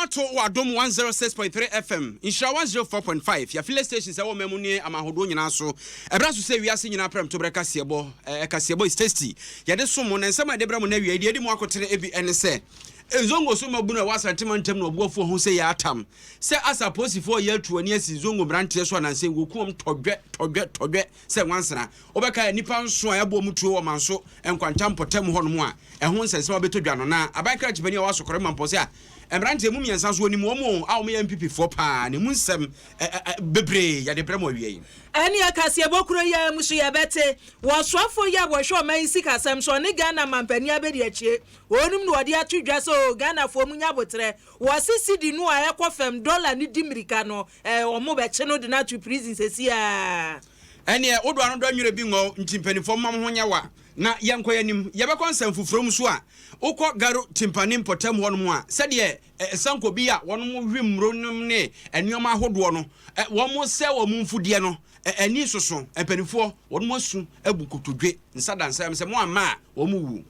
ato wɔ Adom 106.3 FM, Nhyira 104.5, yɛ affiliate stations ɛwɔ ɔman mu ne aman ahodoɔ nyinaa so. Ɛberɛ aso sɛ wiase nyinaa prɛmto berɛ kaseɛbɔ, eh, kaseɛbɔ is tasty. Yɛde som mo na nsɛm a yɛde brɛ mo no awiei deɛ ɛdi mu akotene ebi ɛne sɛ, Nzongo so mmabunu a ɛwɔ Asante mantam na ɔboafoɔ ho sɛ yɛ atam sɛ asa apolisifoɔ yɛ atu ani asi Nzongo mmeranteɛ so anansɛ wɔku wɔn tɔdwɛ tɔdwɛ tɔdwɛ sɛ nwansena. Wobɛkae a nnipa nson a yɛabɔ wɔn tuo wɔ Manso Nkwanta mpɔtam hɔnom a ɛho nsɛnsɛm abɛtɔ dwa no. Na aban krakye panin a ɔwɔ Asokore Mampɔn sɛ a mmeranteɛ mu mmiɛnsa nso wɔnim wɔn o a wɔyɛ NPP foɔ paa na emu nsɛm bebree yɛde brɛ mo awia yi. Ɛneɛ kaseɛbɔ kuro yi ara mu so yɛbɛte wɔ ɔsoafoɔ yi a wɔhwɛ ɔman yi sikasɛm so ɔne Ghana manpanin abɛdiakyire wɔnom na wɔde ato dwa sɛ oo Ghanafoɔ munya aboterɛ wɔse cedi no a ɛkɔ fam dollar no di mirika no ɛɛ wɔn bɛkye no de no ato prison sɛsi ara. Ɛneɛ wo dɔ ano dɔ nwerɛ bi ngɔ nti mpaninfoɔ moma mo ho nyɛ wa na yɛnkɔ yɛn anim. Yɛbɛkɔ nsɛm foforɔ mu so a, wokɔ Garo Timpani mpɔtam hɔ nom a, sɛdeɛ sanko bi a wɔnom we mmuro nom ne nnoɔma ahodoɔ no, wɔn sɛ wɔn mfudeɛ no ani soso. Mpaninfoɔ wɔnom asu abu nkotodwe nsa da nsa yam sɛ mo amma a wɔn wu.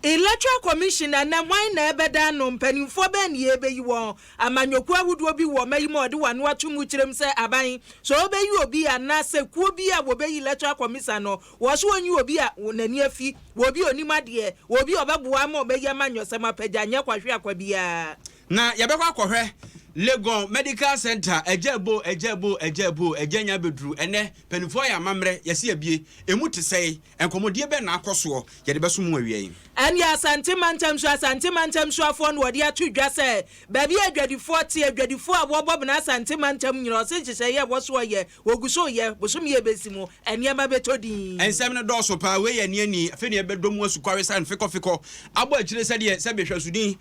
Electoral Commission ɛnɛ hwan na ɛbɛda ano? Mpanimfoɔ bɛn na yɛbɛyi wɔn? Amanyɔkuo ahodoɔ bi wɔ ɔma yi mu a wɔde wɔn ano ato mu kyerɛ mu sɛ aban sɛ ɔbɛyi obi anaasɛ kuo bi a wɔbɛyi Electoral Commission no, wɔ so wɔnyi obi a n'ani afi, wɔ obi a ɔnim adeɛ, wɔ obi a ɔbɛboa ama ɔma yi amanyɔsɛm apagya, nyɛ kwahweakwa biara. Na yɛbɛkɔ akɔhwɛ Legon Medical Centre, Agya Ebo, Agya Ebo, Agya Ebo, Agya Nya abɛduru ɛnnɛ, Mpaninfoɔ ayɛ amammerɛ, yɛse abie, ɛmu te sɛe, nkɔmmɔdie bɛn na akɔ soɔ, yɛde bɛso mo awia yi. Ɛnneɛ Asante mantam so Asante mantam soafoɔ na wɔde ato dwa sɛ baabi a adwadifoɔ te, adwadifoɔ a wɔbɔ bena Asante mantam nyina ɔse nhyehyɛeɛ a ɛwɔ soɔ yɛ, wɔgu so reyɛ, bosome yi a ɛbɛsi mu, nneɛma bɛtɔ din. Nsɛm no dɔɔso paa, wei yɛ aniani, afei na yɛbɛdɔ mu asukwawe sane fekɔfekɔ abɔ akyire sɛdeɛ sɛbe hwɛsodin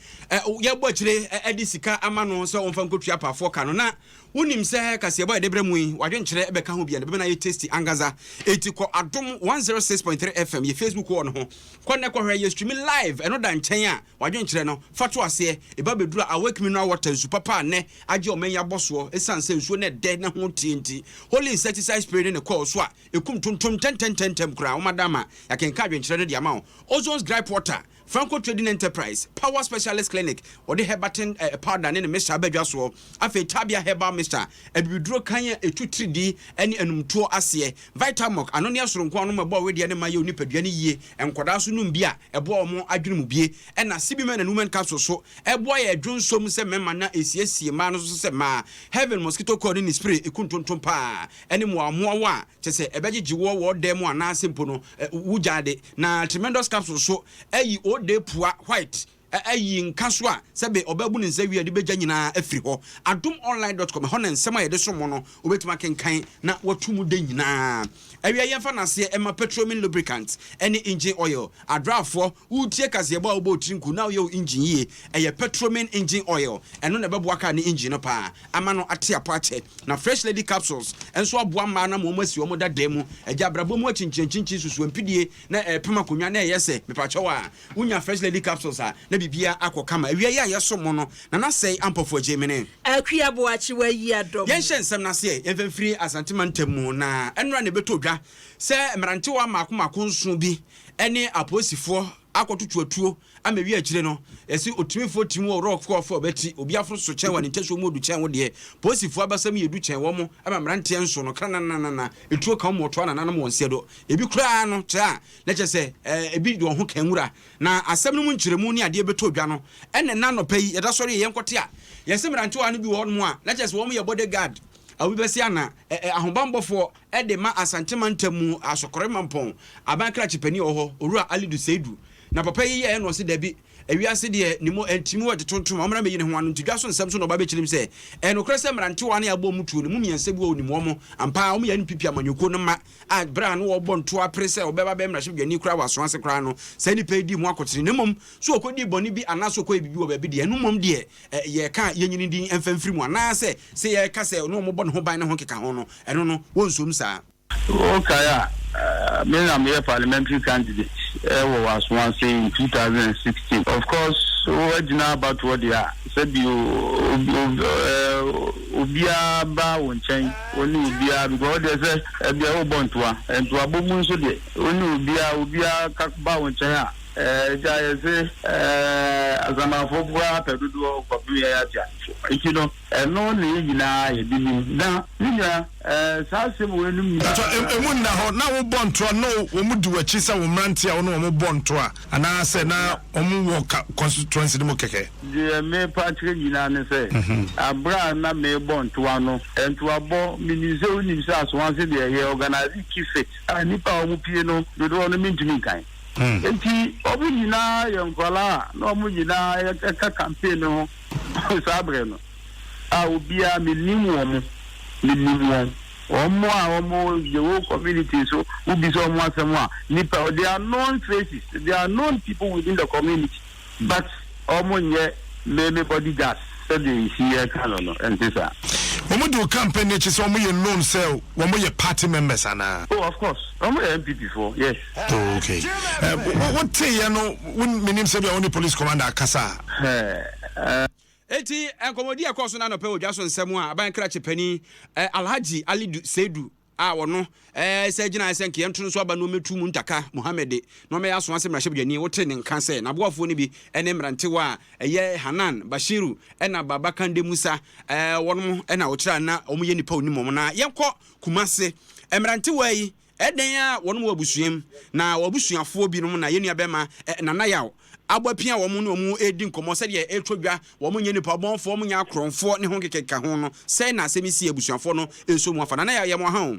yɛbɔ akyire de sika ama no sɛ ɔmfa nkɔtua apaafoɔ ka no na Wonim sɛ kaseɛbɔ a yɛde brɛ mo yi, w'adwenkyerɛ bɛka ho bi a, na ɛbɛma no ayɛ tasty ankasa. Enti kɔ Adom 106.3 FM, yɛ Facebook wall no ho. Kɔ nnɛ kɔhwɛ, yɛ stream live, ɛno da nkyɛn a, w'adwenkyerɛ no, fa to aseɛ. Ɛba bɛduru a, Awake Mineral Water, nsu papa a nnɛ agye ɔman yi abɔ soɔ, ɛsiane sɛ nsuo no ɛdɛ na ho teɛ nti. Holy Insecticide Spray ne ne kɔɔ so a, ɛkum tontom ntɛntɛntɛntɛm koraa. Woma da ma yɛakenkan adwenkyerɛ no de ama wo. Ozone's Gripe Water. Franco Trading Enterprise, Power Specialist Clinic, wɔde Herbatin powder ne ne mixture aba dwa soɔ. Afei Tabia Herbal Mixture, abibiduro kann a ɛtu tiridii ne anumtoɔ aseɛ. Vitamilk, anonneɛ soronko a wɔnom ɛbɔ wedeɛ ne ma yɛ onipadua no yie. Nkwadaa nso nom bi a, ɛboa wɔn adwene mu bie. Ɛna CB Men and Women Capsule nso, ɛboa yɛn dwonsɔ mu sɛ mmarima na ɛsiesie mmaa no nso sɛ mmaa. Heaven Mosquito Coil ne ne spray, ɛku ntontom pa ara ne mmoawammoawa a kyerɛ sɛ ɛbɛgyegye woɔ wɔ dan mu anaasɛ mpo no wo gyaade. Na Tremendous Capsule nso ayi ode pua white ayi nka so a sɛbe ɔbɛbu ne nsa wie a de bɛgya nyinaa afiri hɔ. Adomonline dot com, ɛhɔ na nsɛm a yɛde som mo no wobɛtumi akenkan na watu mu da nyinaa. Awia yɛmfa naseɛ ɛma Petromin Lubricant ɛne Engine Oil. Adraafoɔ, woretie kaseɛbɔ a wobɔ wo tiri nku na woyɛ wo engine yie, ɛyɛ Petromin Engine Oil. Ɛno na ɛbɛboa kaa ne engine no paa ama no ate apɔ akyɛ. Na Fresh Lady Capsules nso aboa mmaa no ama wɔn asi wɔn dadaa mu. Agya abrabɔ mu akyinkyinakyinkyini susuampidie na ɛrepem akonnwa na ɛyɛ sɛ mepakyɛw a, wonya Fresh Lady Capsules a na biribiara akɔ kama. Awia yi a yɛsom mo no, Nana Sɛe Ampɔfoɔ Gyemene. Akua Boakye wayi adɔm. Yɛnhyɛ nsɛm no ase ɛ, yɛmfa mfiri Asante mantam mu na ɛnnora na ɛbɛtɔ dwa sɛ mmerantewa mmaako mmaako nson bi ne apolisifoɔ akɔtoto atuo ama ɛwie akyire no yɛse otumifoɔ tim wɔ worɔ kɔɔfoɔ ɔbɛti obi aforo so kyɛn wɔ ne ntasuo mu odu kyɛn wo deɛ polisifoɔ abasam yɛ du kyɛn wɔn ama mmeranteɛ nso no krananana etuo ka wɔn wɔtoa nananom wɔn seɛ do ebi koraa no kyerɛ a na kyerɛ sɛ ebi de wɔn ho ka nwura na asɛm no mu nkyerɛmu ne adeɛ bɛtɔ dwa no ɛna ɛna anɔpa yi yɛda sɔre yɛ yɛnkɔte a yɛse mmerantewa no bi wɔ hɔnom a na kyerɛ sɛ wɔn yɛ bodyguard a obi bɛse ana ahobanbɔfoɔ de ma Asante mantam mu Asokore Mampɔn aban krakye panin a ɔwɔ hɔ, Owura Alidu Seidu. Na papa yi yɛɛ na ɔse dabi, ewiase deɛ ne mu ɛntimi wɔ ɛtotontom a ɔmmra mmɛyi ne ho ano nti dwa so nsɛm so na ɔba bɛkyerɛ mu sɛ ɛyɛ nokorɛ sɛ mmerantewa no a yɛabɔ wɔn tuo no mu mmiɛnsa bi wɔ ɔnim wɔn ampa ara wɔn yɛ NPP amanyɔkuo no mma a berɛ a na wɔrebɔ ntoa pere sɛ ɔbɛba abɛyɛ mmarahyɛbadwani koraa wɔ aso ase koraa no saa nnipa yi dii mu akotene na mmom so ɔkɔdii bɔne bi anaasɛ ɔkɔyɛ biribi wɔ baabi deɛ ɛno mmom deɛ yɛreka a yɛnyi ne din mfa mfiri mu anaasɛ sɛ yɛreka sɛ ɔne wɔn bɔ ne ho ban ne ho nkeka ho no, ɛno no, wɔnsom saa. Wokae a, me na meyɛ parliamentary candidate wɔ W'asoase in 2016. Of course, woagyina abatoɔ deɛ a, sɛbi obiara ba wo nkyɛn, wo ne obiara, because wo deɛ sɛ ɛbia wobɔ ntoa, ntoabɔ mu nso deɛ, wo ne obiara, obiara ka ba wo nkyɛn a. Agya yɛse Asamanfoɔ koraa pɛ dodoɔ kɔpem yɛn Atiasefoɔ. Nti no ɛno na yɛn nyinaa yɛde nim. Na me nua saa asɛm wei nom nyinaa. Mpakyɛ ɛmu nna hɔ, na wo bɔ ntoa na wɔn di w'akyi sɛ wo mmeranteɛ a wo ne wɔn bɔ ntoa anaa sɛ na wɔn wɔ ka constituency no mu kɛkɛ? Deɛ merepa akyerɛ nyinaa ne sɛ, aberɛ a na merebɔ ntoa no, ntoabɔ, menim sɛ wonim sɛ Asoase deɛ yɛ organise keep fit a nnipa a wɔpue no dodoɔ no mentumi nkan. Enti wɔn nyinaa yɛ nkwadaa a na wɔn nyinaa ka campaign no ho saa berɛ no a obiara mennim wɔn, menim wɔn. Wɔn a wɔn the whole community nso wobisa wɔn asɛm a nnipa they are known faces, they are known people within the community but wɔn nyɛ me me bodyguards sɛdeɛ yɛsi yɛka no no ɛnte saa. Wɔn di wo campaign no akyi sɛ wɔn yɛ known sɛ wɔn yɛ party members anaa? Oh of course, wɔn yɛ NPP foɔ, yes. Oh okay. Eh, wo wo teeɛ no, wo menim sɛ bia wo ne police commander akasa a. Enti nkɔmmɔdi a ɛkɔɔ so no anɔpa wɔ dwa so nsɛm a aban krakye panin eh, Alhaji Alidu Seidu a ɔno eh, sɛ gyinaeɛ sɛ nka yɛnto no so aba na ɔmmɛtu Muntaka Mohammed na ɔmmɛyɛ aso ase mmarahyɛbadwani. Wote ne nka sɛ n'aboafoɔ no bi ne mmerantewa a ɛyɛ Hanan Bashiru ɛna Baba Kande Musa eh, wɔnom ɛna ɔkyerɛ a na wɔyɛ nnipa onim wɔn. Na yɛnkɔ Kumase mmerantewa yi Ɛdɛn ara wɔnom wɔ abusua mu, na wɔn abusuafoɔ binom na yɛn nua bɛma Nana Yaw abɔ apia wɔn ne wɔn redi nkɔmmɔ sɛdeɛ ɛretɔ dwa, wɔn nyɛ nnipa bɔnfoɔ, wɔn nyɛ akorɔmfoɔ ne ho nkekeka ho no, sɛn na asɛm yi sii abusuafoɔ no nso mu afa? Nana Yaw, yɛ mo aha o.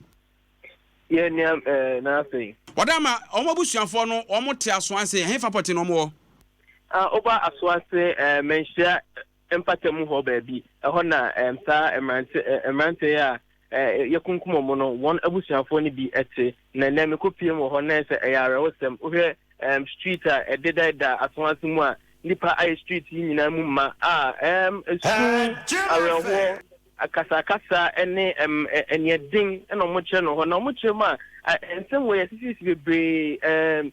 Yɛ nua eh, na afei. Ɔda ma wɔn abusuafoɔ no wɔn te aso ase, ɛhefa pɔte na wɔn wɔ? Ah, woba aso ase eh, manhyia mpata mu hɔ baabi, ɛhɔ na eh, saa mmerante eh, mmerante yi a eh, yɛkunkum wɔn no, wɔn abusuafoɔ no bi te. Na nnɛ mekɔpiem wɔ hɔ na ɛsɛ ɛyɛ awerɛhosɛm. Wohwɛ um, street a ɛdedaeda aso ase mu a, nnipa ayɛ street yi nyinaa mu ma a um, esu awerɛhoɔ akasakasa ne um, ɛneɛden na wɔkyerɛ no hɔ. Na wɔkyerɛ mu a, nsɛm wɔ yɛ sisisi bebree um,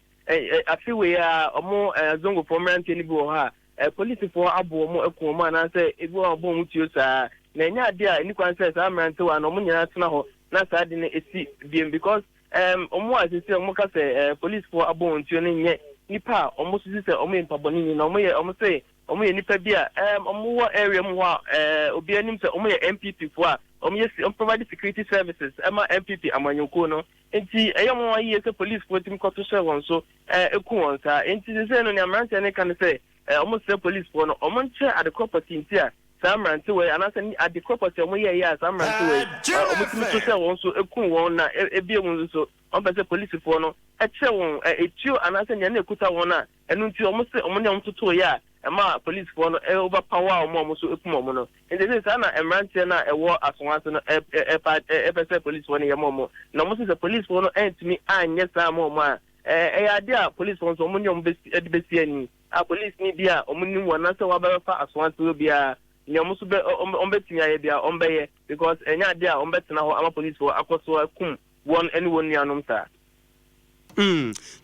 afe wei a wɔn Zongofoɔ mmeranteɛ no bi wɔ hɔ a polisifoɔ abo wɔn aku wɔn anaasɛ ebi wɔ hɔ a wɔbɔ wɔn tuo saa. Na ɛnyɛ adeɛ a ɛni kwan sɛ saa mmerantewa no wɔn nyinaa tena hɔ na saa ade no esi biem because um, wɔn a sisi wɔn ka sɛ polisifoɔ abɔ wɔn tuo no nyɛ nipa a wɔn sisi sɛ wɔn yɛ nipa bɔne ni na wɔn yɛ wɔn sɛ wɔn yɛ nipa bi a um, wɔn wɔ area mu hɔ a uh, obi anim sɛ wɔn yɛ NPP foɔ a wɔn yɛ wɔn provide security services ɛma NPP amanyɔkuo no. Nti ɛyɛ wɔn ayie sɛ polisifoɔ tumi kɔto hyɛ wɔn so ɛku wɔn saa. Nti sɛ no nea mmeranteɛ no ka no sɛ wɔn srɛ polisifoɔ no wɔn nkyerɛ adekorɔ pɔtee nti a saa mmerantewa yi anaasɛ adekorɔ pɔtee a wɔn yɛɛyɛ a saa mmerantewa yi wɔn tumi to hyɛ wɔn so eku wɔn na ebie mu nso so wɔn pɛ sɛ polisifoɔ no ɛkyerɛ wɔn etuo anaasɛ nea na ekuta wɔn a ɛno nti wɔn se wɔn ne wɔn toto yɛ a ɛma polisifoɔ no overpower wɔn a wɔn so ekum wɔn no. Nti sɛ saa na mmeranteɛ no a ɛwɔ Asoase no ɛpa ɛpɛ sɛ polisifoɔ no yɛ ma wɔn, na wɔn sɛ polisifoɔ no ɛntumi anyɛ saa ma wɔn a, ɛyɛ adeɛ a polisifoɔ nso wɔn ne wɔn bɛsi ɛde bɛsi ani a polisini bi a wɔn nim wɔn anaasɛ wɔabɛfa Asoase hɔ biara nea wɔn nso bɛ wɔn bɛtumi ayɛ biara wɔn bɛyɛ because ɛnyɛ adeɛ a wɔn bɛtena hɔ ama polisifoɔ akɔ so akum wɔn ne wɔn nuanom saa.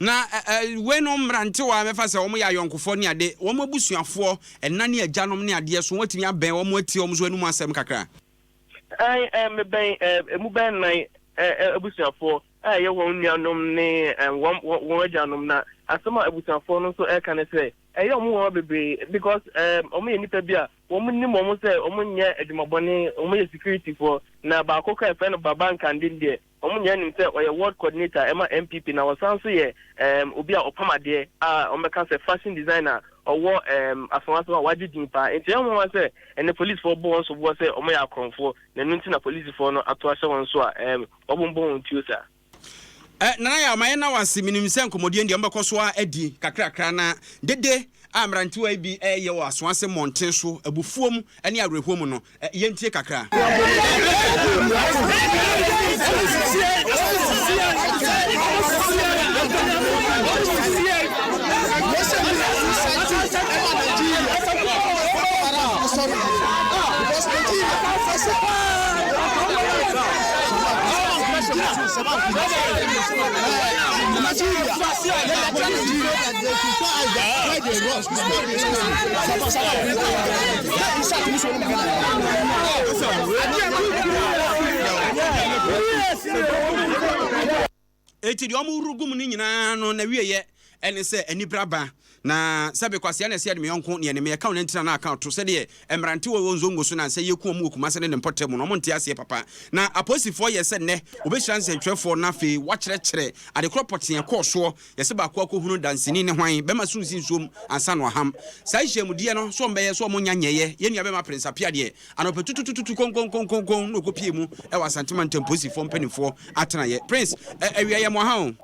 Na wei no mmerantewa mɛfa sɛ wɔn yɛ ayɔnkofoɔ ne ade, wɔn abusuafoɔ, ɛna ne agyanom ne adeɛ so wɔatumi abɛn wɔn atie wɔn so anum asɛm kakra? Ɛn, mebɛn emu bɛn nan abusuafoɔ a ɛyɛ wɔn nuanom ne wɔn wɔn agyanom, na asɛm a abusuafoɔ no nso ɛka ne sɛ ɛyɛ wɔn nwanwa bebree because wɔn yɛ nnipa bi a wɔn nim wɔn sɛ wɔn nyɛ adwumabɔne, wɔn yɛ security foɔ, na baako kora yɛfrɛ no Baba Nkande deɛ wɔn nyinaa nim sɛ ɔyɛ ward coordinator ɛma NPP, na ɔsan nso yɛ obi a ɔpam adeɛ a wɔbɛka sɛ fashion designer ɔwɔ Asoaso a wagye din paa. Nti ɛyɛ nwanwa sɛ ɛnɛ polisifoɔ bɔ wɔn soboɔ sɛ wɔyɛ akorɔmfoɔ, na ɛno nti na polisifoɔ no ato ahyɛ wɔn so a wɔbobɔ wɔn tuo saa. Nana Yaw, ma yɛnna wo ase. Menim sɛ nkɔmmɔdie no deɛ mobɛkɔ so ara adi kakrakra, na dede a mmerantewa yi bi reyɛ wɔ Asoase mmɔnten so, abufuo mu ne awerɛhoɔ mu no, yɛntie kakra. Enti deɛ wɔhoro gu mu no nyinaa no, n'awieeɛ. Ɛne sɛ anibere aba, na sɛbe kwasea na ɛsɛ yɛde me yɔnko ne ɛne me ɛka wo nantin anaa aka ɔto sɛdeɛ mmerantewa wɔ Nzongo so nansa yi ɛku wɔn wɔ Kumase ne ne mpɔtam no, wɔn nte aseɛ papa. Na apolisifoɔ yɛ sɛ nnɛ wɔbɛhyira nsɛntwerɛfoɔ na afei wɔakyerɛkyerɛ adekorɔ pɔtee ɛkɔɔ soɔ. Yɛse baako akɔhunu danseni ne hwan bɛma so nsi nsuom ansa na waham. Saa nhyiamudeɛ no so wɔn bɛyɛ so wɔn nnya nyɛeɛ. Yɛn nua bɛma Prince Appiah deɛ anɔpa tutututu konkonkonkonkon na ɔkɔpie mu wɔ Asante mantam polisifoɔ mpanimfoɔ atenaeɛ. Prince, awia yɛ mo aha o.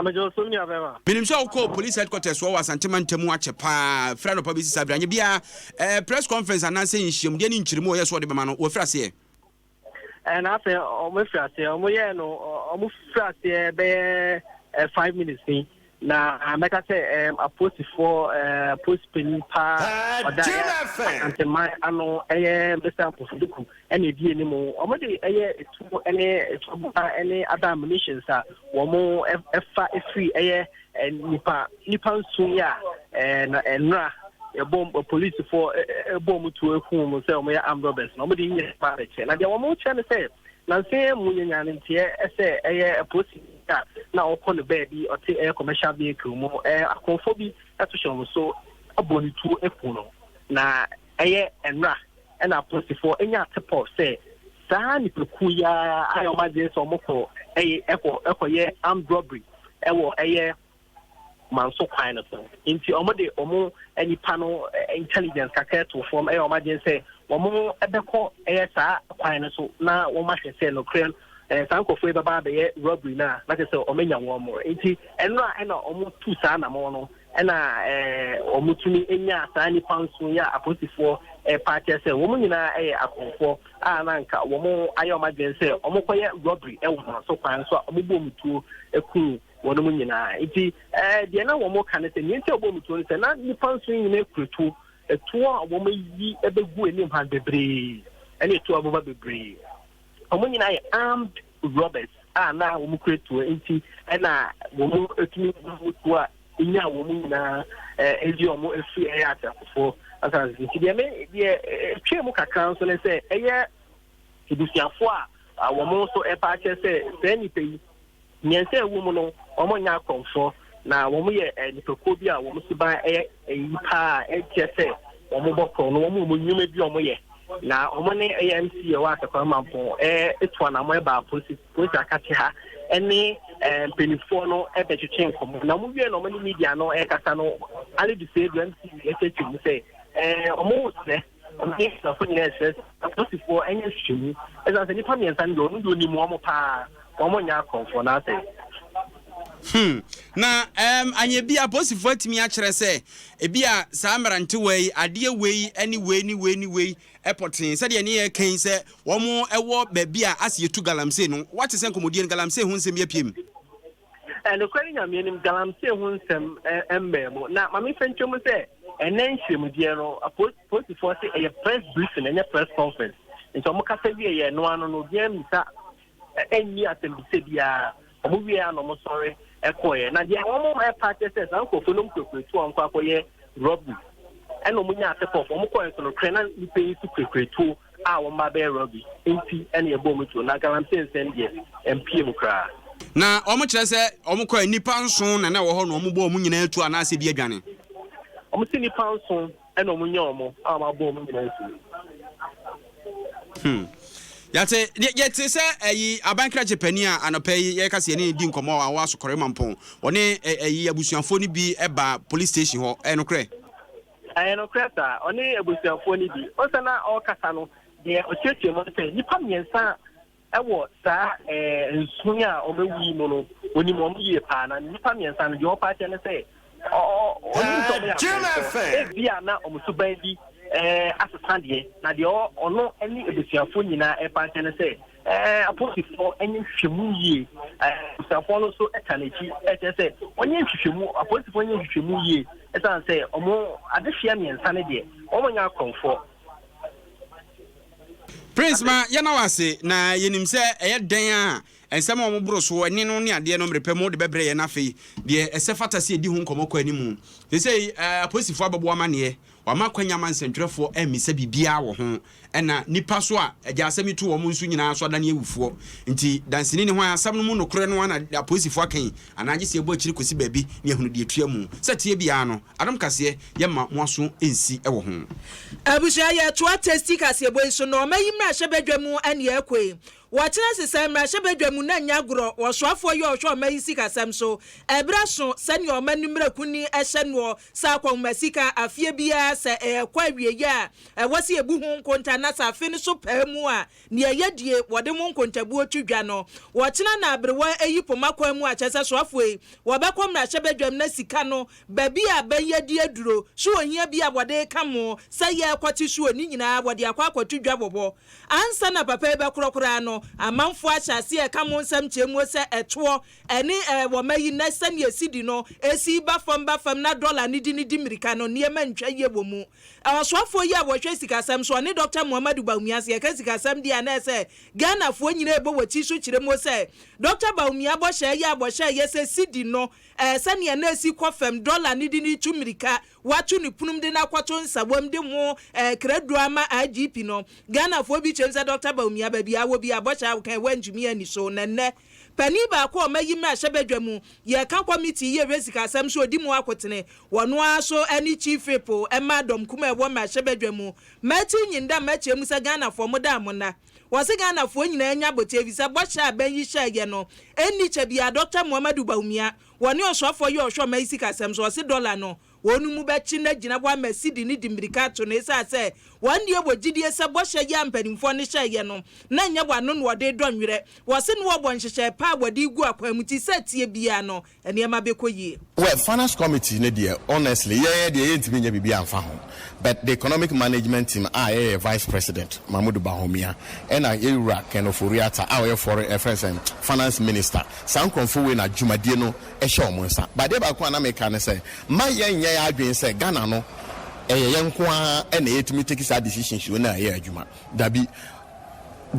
Menim sɛ wokɔɔ police headquarters hɔ wɔ Asante mantam mu akyɛ paa, firi anɔpa bɛsi saa berɛ. Anyɛ biara eh, press conference anaasɛ nhyiamdeɛ ne nkyeremu a ɔyɛ so ɔde bɛma no, wɔafiri aseɛ? Ɛna afei wɔn afiri aseɛ, wɔn yɛɛ no, wɔn firi aseɛ bɛyɛ 5 minutes ni. Na mɛka sɛ apolisifoɔ, apolisi panyin paa ɔda yɛ Asanteman ano, ɛyɛ Mr. Ampofo-Duku, ɛna edi anim. Wɔn de ɛyɛ etuo ɛne etuoba ɛne other ammunitions a wɔn ɛfa efiri ɛyɛ nipa nson yi a na nnura ɛbɔ polisifoɔ ɛbɔ wɔn tuo eku wɔn sɛ wɔn yɛ armed robbers, na wɔn de nyɛ ba abɛkyɛ. Na deɛ wɔn kyerɛ no sɛ nansi mu yɛ nyaa ne nteɛ ɛsɛ ɛyɛ polisi a na ɔkɔ no baabi, ɔte ɛyɛ commercial vehicle mu, akorɔmfoɔ bi ɛto hyɛ wɔn so abɔ ne tuo eku no. Na ɛyɛ nnura ɛna apolisifoɔ enya atepɔ sɛ saa nipakuo yi ara ayɛ wɔn adwene sɛ wɔn kɔ ɛyɛ ɛkɔ ɛkɔyɛ armed robbery ɛwɔ ɛyɛ Manso kwan no so. Nti wɔn de wɔn nipa no intelligence kakra to fam, ɛyɛ wɔn adwene sɛ wɔn bɛkɔ ɛyɛ saa kwan no so na wɔn ahwɛ sɛ nokorɛ saa nkurɔfoɔ yi bɛba abɛyɛ robbery no a, na kyerɛ sɛ wɔn anya wɔn mo. Nti ɛno a ɛna wɔn tu saa anamɔ no, ɛna wɔn tumi nya saa nipa nson yi a apolisifoɔ ɛpa akyerɛ sɛ wɔn nyinaa ɛyɛ akorɔmfoɔ a na nka wɔn ayɛ wɔn adwene sɛ wɔn kɔyɛ robbery ɛwɔ Manso kwan so a wɔn bɔ wɔn tuo eku wɔn mu nyinaa. Nti deɛ na wɔn ka ne sɛ nea nti a wɔbɔ wɔn tuo no sɛ na nipa nson nyinaa kura tuo, etuo a wɔn ayi ɛbɛgu anim ha bebree ɛne etuo aboba bebree. Wɔn nyinaa yɛ armed robbers a na wɔn kura tuo, nti ɛna wɔn etumi wɔn tuo a enya wɔn nyinaa ɛdi wɔn efiri ɛyɛ ateasefoɔ asase. Nti deɛ me deɛ etwa mu kakra nso ne sɛ ɛyɛ ebusuafoɔ a wɔn nso ɛpa akyerɛ sɛ saa nipa yi mmiɛnsa a ɛwɔ mu no, wɔn nyɛ akorɔmfoɔ na wɔn yɛ nipakuo bi a wɔn suban ɛyɛ ɛyi paa a ɛkyerɛ sɛ wɔn bɔ korɔ no, wɔn nnwuma bi a wɔn yɛ. Na wɔn ne ɛyɛ MC ɛwɔ Asakwa Mampɔn etu anamɔ ɛba polisi akakye ha ɛne mpanimfoɔ no ɛbɛtwetwe nkɔmɔ. Na wɔn wie na wɔn ne media no ɛkasa no, Alidu Seidu, MC, ɛkyerɛkyerɛ mu sɛ wɔn srɛ, wɔn ne abusuafoɔ nyinaa ɛsrɛ apolisifoɔ ɛnyɛ nhwehwɛmu, ɛsan sɛ nipa mmiɛnsa no deɛ, ɔno deɛ onim wɔn paa, wɔn nyɛ akorɔmfoɔ n'asɛ. Na anyɛ bi apolisifoɔ atumi akyerɛ sɛ ebi a saa mmerantewa yi adeɛ wei ne wei ne wei ne wei ɛpɔtee sɛdeɛ ne yɛ kan sɛ wɔn ɛwɔ baabi a ase yɛtu galamsey no, wate sɛ nkɔmmɔdie no galamsey ho nsɛm bi apue mu? Ɛnokorɛ ne Nyame anim, galamsey ho nsɛm mmaa mu. Na maame fɛ ntwam sɛ ɛnɛ nhyiamudeɛ no, apolisifoɔ sɛ ɛyɛ press briefing, ɛnyɛ press conference. Nti ɔmo kasa wie yɛ ɛno ano no, obiara mmisa ɛnni asɛmbisa biara. Ɔmo wie a na ɔmo sɔre ɛkɔɛ. Na deɛ wɔn ɛpa kyerɛ sɛ saa nkurɔfoɔ no kurakura tuo a wɔn kɔ akɔyɛ robbery, ɛna ɔmo nya ase pɔfo ɔmo kɔɛ nso no korɛ na nipa yi nso kurakura tuo a wɔn ba bɛyɛ robbery, nti ɛna ɛbɔ ɔmo tuo. Na galamsey nsɛm deɛ, ɛmpie mu koraa. Na wɔn kyerɛ sɛ wɔn kɔ nipa nson na ɛwɔ hɔ na wɔn bɔ wɔn nyinaa tuo anaasɛ bi adwane? Wɔn si nipa nson ɛna wɔn nya wɔn a wɔn abɔ wɔn nyinaa tuo. Yàtɛ yɛte sɛ ɛyi abankrakye panin a anɔpɛ yi yɛka sɛ yɛne ne di nkɔmɔ a wɔwɔ Asokɔre Mampɔn, wɔne ɛyi abusuafoɔ no bi ɛba police station hɔ, ɛyɛ nokorɛ? Ɛyɛ nokorɛ saa, ɔne abusuafoɔ no bi ɔsɛ na ɔrekasa no deɛ, ɔkyerɛkyerɛ mu sɛ nipa mmiɛnsa ɛwɔ saa nson a wɔawu yi mu no, onim wɔn yie paa. Na nipa mmiɛnsa no deɛ, ɔpa kyerɛ no sɛ ɔnim sɛ ɔmo yɛ akorɔmfoɔ, ebi a na ɔmo suban bi asesa deɛ. Na deɛ ɔno ne abusuafoɔ nyinaa ɛpa kyerɛ no sɛ apolisifoɔ nyɛ nhwehwɛmu yie. Abusuafoɔ no nso ɛka n'akyi, ɛkyerɛ sɛ ɔnyɛ nhwehwɛmu, apolisifoɔ nyɛ nhwehwɛmu yie, ɛsiane sɛ ɔmo adehyeɛ mmiɛnsa no deɛ, wɔn nyɛ akorɔmfoɔ. Prince, ma yɛna wo ase. Na yɛnim sɛ ɛyɛ dɛn a nsɛm a wɔboro so ɛne no ne adeɛ no mmerepɛ mu de bɛbrɛ yɛn. Afei deɛ ɛsɛ fata sɛ yɛdi ho nkɔmmɔ kɔ animu sɛ apolisifoɔ abɛbɔ amanneɛ, wama akwanya ma nsɛntwerɛfoɔ ammisa biribiara wɔ ho. Ɛna nnipa so a agya asɛm yi to wɔn nso nyinaa so adane awufoɔ. Nti danseni ne hwan? Asɛm no mu nokorɛ no ara na apolisifoɔ aka yi, anaa gye sɛ yɛbɔ akyire kɔsi baabi na yɛahunu deɛ ɛtua mu? Sɛ ɛteɛ biara no, Adom Kaseɛ, yɛmma mo aso nsi wɔ ho. Abusua yɛtoa Tasty kaseɛbɔ yi so na ɔma yi mmarahyɛbadwa mu ɛne ɛkɔ yi. Wɔkyena sesɛɛ mmarahyɛbadwa mu na nyɛ agorɔ, ɔsoafoɔ yi a ɔhwɛ ɔma yi sikasɛm so, ɛberɛ aso sɛdeɛ ɔma no mmara kunni hyɛ noɔ sɛ akɔnhoma sika afeɛ biara sɛ ɛrekɔ awieɛ a Ɛwɔ sɛ yɛbu ho nkonta na sɛ afe no so paa mu a, nea yɛadie, wɔde ho nkontabuo to dwa no. Wɔkyena na aberewa ayi poma kwan mu a, kyerɛ sɛ soafoɔ yi, wɔbɛkɔ mmarahyɛbadwam na sika no, baabi a abɛn yi adi aduro, so ohia bi a wɔde reka mo sɛ yɛrekɔte soɔ, ne nyinaa wɔde akɔ akɔto dwa wɔ hɔ. Ansa na papa yi bɛkorɔ koraa no, amanfoɔ ahyɛ aseɛ reka mo nsɛm kyerɛ muo sɛ ɛtoɔ ɛne ɛɛ wɔma yi nnɛ sɛnea sidi no ɛsi ba fam ba fam na dɔla no di no di mmirika no, nneɛma ntwa yie wɔ mu. Ɔsoafoɔ yi a wɔhwɛ sikasɛm so, ɔne Dɔkta Muhammadu Bawumia, sɛ yɛka sikasɛm deɛ a na ɛsɛ Ghanafoɔ nyinaa ɛbɔ wɔ ti so kyerɛ muo sɛ Dɔkta Bawumia bɔhyɛ yɛ a wɔhyɛeɛ sɛ sidi no ɛɛ sɛnea na ɛsi kɔ fam, dɔla no de no retu mmirika, wɔato ne punum de no akɔto nsawam de ho ɛɛ krado ama IGP no. Ghanafoɔ bi kyerɛ mu sɛ Dɔkta Bawumia baabi a wɔ biara bɔhyɛ a wokae woantumi anni so na nnɛ Panin baako a wɔayi mmarahyɛbadwa mu, yɛka kɔmitii yi a ɛhwɛ sikasɛm so a ɔdi mu akotene, ɔno ara nso ne Chief Whip ma dɔm kumaa a ɛwɔ mmarahyɛbadwa mu, Matthew Nyindam akyerɛ mu sɛ Ghanafoɔ moda a monna. Wɔse Ghanafoɔ nyinaa nya aboteɛ efisɛ bɔhyɛ a abɛn yi hyɛeɛ no ɛnni kyɛ biara. Dɔkta Muhammadu Bawumia, wɔne ɔsoafoɔ yi a ɔhwɛ ɔman yi sikasɛm so, ɔse dɔla no Wɔn mu bɛkye no agyina hɔ ama sidi no de mmirika ato no esiane sɛ wɔn deɛ wɔ gyidie sɛ bɔhyɛ yi a mpanimfoɔ no hyɛeɛ no, na ɛnyɛ wɔn ano na wɔde redɔ nwerɛ. Wɔse na wɔwɔ nhyehyɛe pa a wɔde regu akwan mu nti sɛ ɛteɛ biara no, nneɛma bɛkɔ yie. Well, finance committee no deɛ honestly yɛn deɛ yɛntumi nyɛ biribi amfa ho but the economic management team a ɛyɛ vice president Mahmoud Bawumia ɛna yɛn wura Ken Ofori-Atta a ɔyɛ foreign ɛfrɛ no sɛn finance minister saa nkorɔfoɔ wei na dwumadie no hyɛ wɔn nsa. But adeɛ baako a na meka ne sɛ, mma yɛnnyɛ yɛn adwene sɛ Ghana no ɛyɛ yɛn nko ara na yɛtumi take saa decisions wei na ɛyɛ adwuma. Dabi.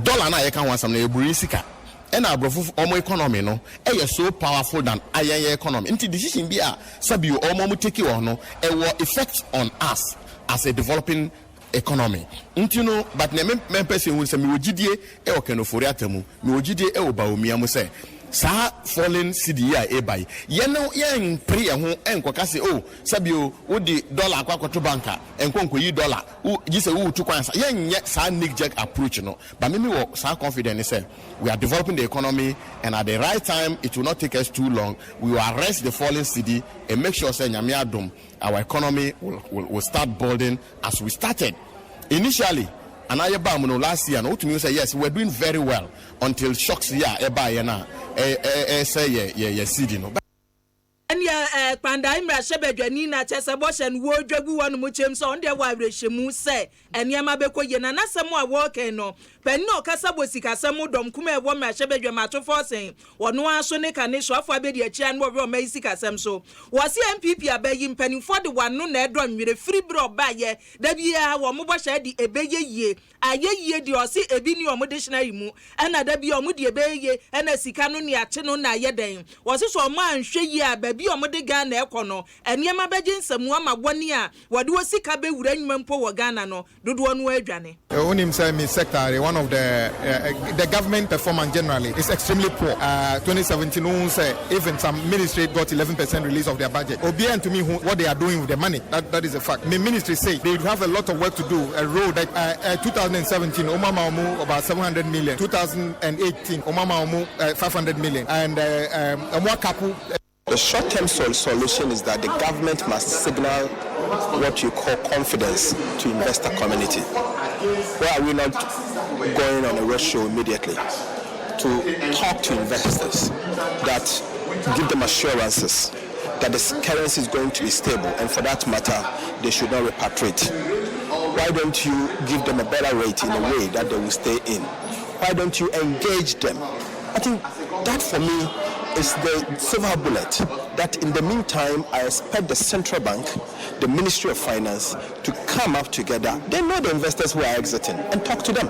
Dollar no a yɛka ho asɛm no ɛyɛ buroni sika. Ɛna aborɔfo wɔn economy no ɛyɛ so powerful than yɛn yɛn economy. Nti decision bi a sɛbio wɔn wɔn take wɔ hɔ no ɛwɔ effect on us as a developing economy nti no but nea me mɛpɛ sɛ ehu ne sɛ mewɔ gyidie wɔ Ken Ofori Atta mu, mewɔ gyidie wɔ Bawumia mu sɛ saa falling cedi yi a eba yi yɛn no yɛnpere yɛn ho nkɔka sɛ oh sɛbi o wode dollar akɔ akɔto bank a nkɔ nkɔyi dollar wo gye sɛ woretu kwan ansa yɛnyɛ saa knee jerk approach no but me mewɔ saa confidence ne sɛ we are developing the economy and at the right time it will not take us too long we will arrest the falling cedi and make sure sɛ Nyame adom Our economy will will will start building as we started initially anaa yɛbaa mu no last year no wotumi hu sɛ yes we were doing very well until shocks yi a ɛbaeɛ no a ɛresɛe yɛ yɛ yɛ cedi no. Ɛnneɛ ɛɛ Kpandae mmarahyɛbadwani na kyerɛ sɛ bɔhyɛ no wɔredwa gu hɔnom kyerɛm sɛ ɔno deɛ wɔ awerɛhyɛmu sɛ Nneɛma bɛkɔ yie na n'asɛm a wɔreka yi no, panin a ɔkasa wɔ sikasɛm ho dɔm kumaa a ɛwɔ mmarahyɛbadwam Ato Forson, ɔno ara nso ne kane soafoɔ abɛdi akyire a na ɔhwɛ ɔman yi sikasɛm so. Wɔse NPP aba yi, mpanimfoɔ de wɔn ano na ɛdɔ nwerɛ firi berɛ a ɔbaeɛ, da biara wɔn bɔhyɛ de ɛbɛyɛ yie, ayɛ yie deɛ ɔse ebi nni wɔn dictionary mu, ɛna da biara wɔn deɛ ɛbɛyɛ yie, ɛna sika no nea akye no na ayɛ dɛn. Wɔse sɛ wɔn anhwɛ yie a baabi a wɔde Ghana rekɔ no, nneɛma bɛgye nsamu ama wɔn a Wɔde wɔ sika bɛwura nnwuma mpo wɔ Ghana no, dodoɔ no ara adwane. Wonim sɛ me sector one of the the government performance generally is extremely poor. 2017 wohu sɛ even some ministry got 11% release of their budget. Obiara ntumi nhu what they are doing with the money. That that is a fact. Me ministry say they have a lot of work to do. A road like 2017 wɔn ama wɔn about 700 million. 2018 wɔn ama wɔn 500 million and wɔn akapo. The short-term solution is that the government must signal what you call confidence to investor community. Why are we not going on a roadshow immediately to talk to investors that give them assurances that the currency is going to be stable and for that matter, they should not repatriate? Why don't you give them a better rate in a way that they will stay in? Why don't you engage them? I think that for me is the silver bullet that in the meantime, I expect the central bank, the Ministry of Finance to come up together. They know the investors who are exiting and talk to them.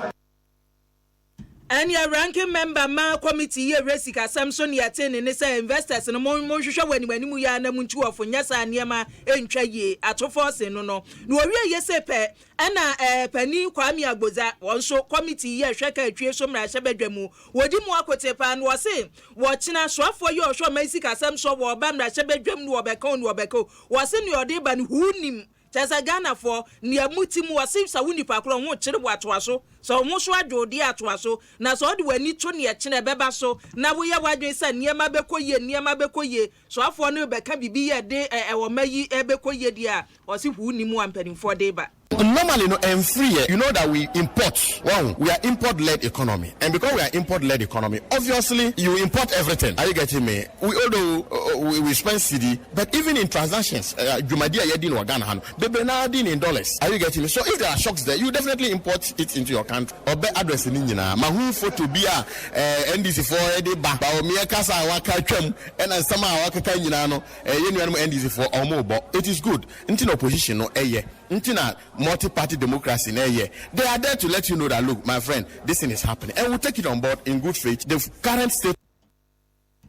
Ɛneɛ Ranking Member ma Committee yi ɛhwɛ sikasɛm so ne yɛtee ne ne sɛ investors no mo monhwehwɛ wɔ anim anim yi ara na montu wɔfo nyɛ saa nneɛma ntwa yie ato forcing no no na wɔwie yɛ sei pɛ ɛna ɛɛ panin Kwame Agbodza wɔn nso Committee yi ɛhwɛ kaa twie so mmarahyɛbadwa mu wɔdi mu akotee paa na wɔse wɔkyena soafoɔ yi ɔhwɛ ɔman sikasɛm soɔ wɔba mmarahyɛbadwam no wɔbɛka o no wɔbɛka o wɔse nea ɔde ba no huu nim. Kyerɛ sɛ Ghanafoɔ, nea mo ti mu, wɔse sɛ wo nipa korɔ ho kyere wo a toa so, sɛ wo ho so adwo wo deɛ a toa so, na sɛ wode w'ani to nea ɛkyena ɛbɛba so na woyɛ w'adwene sɛ nneɛma bɛkɔ yie, nneɛma bɛkɔ yie, soafoɔ no rebɛka biribi yɛ de ɛ ɛ ɔma yi ɛbɛkɔ yie deɛ a, wɔse huu nni mu a mpanimfoɔ de reba. Normally no ɛnfiri yɛ, you know that we import, wahu, we are import led economy and because we are import led economy obviously you import everything, are you getting me? We although we we spend cedi but even in transactions dwumadi a yɛdi no wɔ Ghana ha no bebree no ara di no in dollars are you getting me so if there are shocks there you definitely import it into your country. Ɔbɛ address ne nyinaa mahu photo bi a eh, NDC foɔ de ba Bawumia kasa a waka atwam ɛna nsɛm a wakeka nyinaa no eh, yɛn nuanom NDC foɔ ɔmo bɔ it is good nti na opposition no ɛyɛ nti na multi party democracy no ɛyɛ they are there to let you know that look my friend this thing is happening and we take it on board in good faith the current state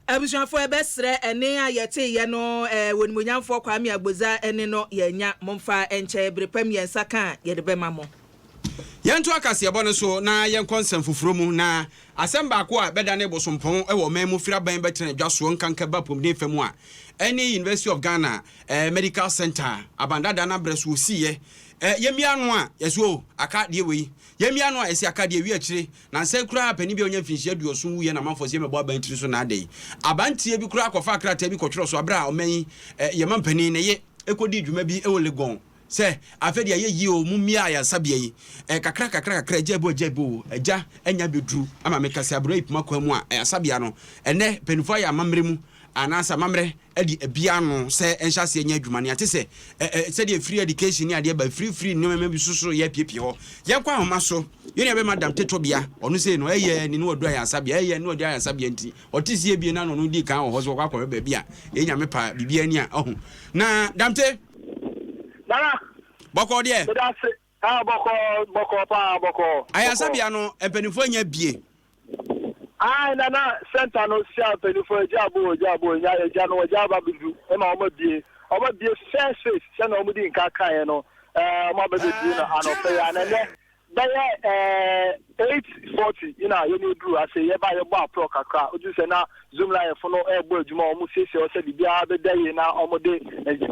Abusuafoɔ yɛbɛsrɛ ɛnne a yɛteeɛ no ɛɛ Onimuonyamfoɔ Kwame Agbodza ɛnne no yɛannya, momfa nkyɛ bere pa mu yɛn nsa ka a yɛde bɛma mo. Yɛnto akaseɛbɔ no so na yɛnkɔ nsɛm foforɔ mu. Na asɛm baako a bɛdane bosompɔn wɔ ɔman mu firi aban bɛtena dwa soɔ nkanka ba apɔmuden fa mu a ɛne University of Ghana Medical Centre abandada no abrɛ so wɔsiiɛ. Yɛmmia ano a yɛse o aka deɛ wei, yɛmmia ano a yɛse aka deɛ wi akyire. Nansa yi koraa panin bi a ɔnya mfinhyia aduɔson wuiɛ na amanfoɔ se yɛmmɛbɔ aban tiri so na adɛn. Abanteɛ bi koraa kɔfaa krataa bi kɔtwerɛ so aberɛ a ɔman yi yɛn mampanin ne ye kɔdii dwuma bi wɔ Legon sɛ afei deɛ ayɛ yie o, mommia ayaresabea yi kakra kakra kakra, agya bo agya bo o, agya anya abɛduru ama meka sɛ aberɛ yi poma kwan mu a ayaresabea no ɛnnɛ mpanimfoɔ ayɛ amammerɛ mu anaasɛ amammerɛ de abia ano sɛ ɛnhyɛ aseɛ nyɛ adwuma nea te sɛ sɛdeɛ free education ne adeɛ ba free free nneɛma bi soso yɛ apiepie hɔ. Yɛnkɔ ahoma so, yɛn nua bɛma Damte Tobia, ɔno sei no ɛyɛ ne ne wadu ayaresabea, ɛyɛ ne wadu ayaresabea nti ɔte sie bie na ɔno di kan wɔ hɔ so wɔkɔ akɔhwɛ baabi a yɛn nyame pa biribi ani a ɔho. Na Damte. Nana. Bɔkɔɔ deɛ. Meda ase. Ah, bɔkɔɔ, bɔkɔɔ paa, bɔkɔɔ. Ayaresabea no mpanimfoɔ anya bie. Ae na na center no sia mpanyinfoɔ agya abo agya abo nya agya no agya aba bedu ɛma wɔn abie wɔn abie first phase sɛnea wɔn di nka kaeɛ no ɛɛ wɔn abɛ bebie no anɔpɛ yi ana ɛnɛ bɛyɛ ɛɛ 8:40 na yɛn eduru ase yɛba yɛbɔ aprɔ kakra otu sɛ na zoom lion fo no ɛɛbɔ adwuma wɔn siesie hɔ sɛ biribiara bɛda yie na wɔn de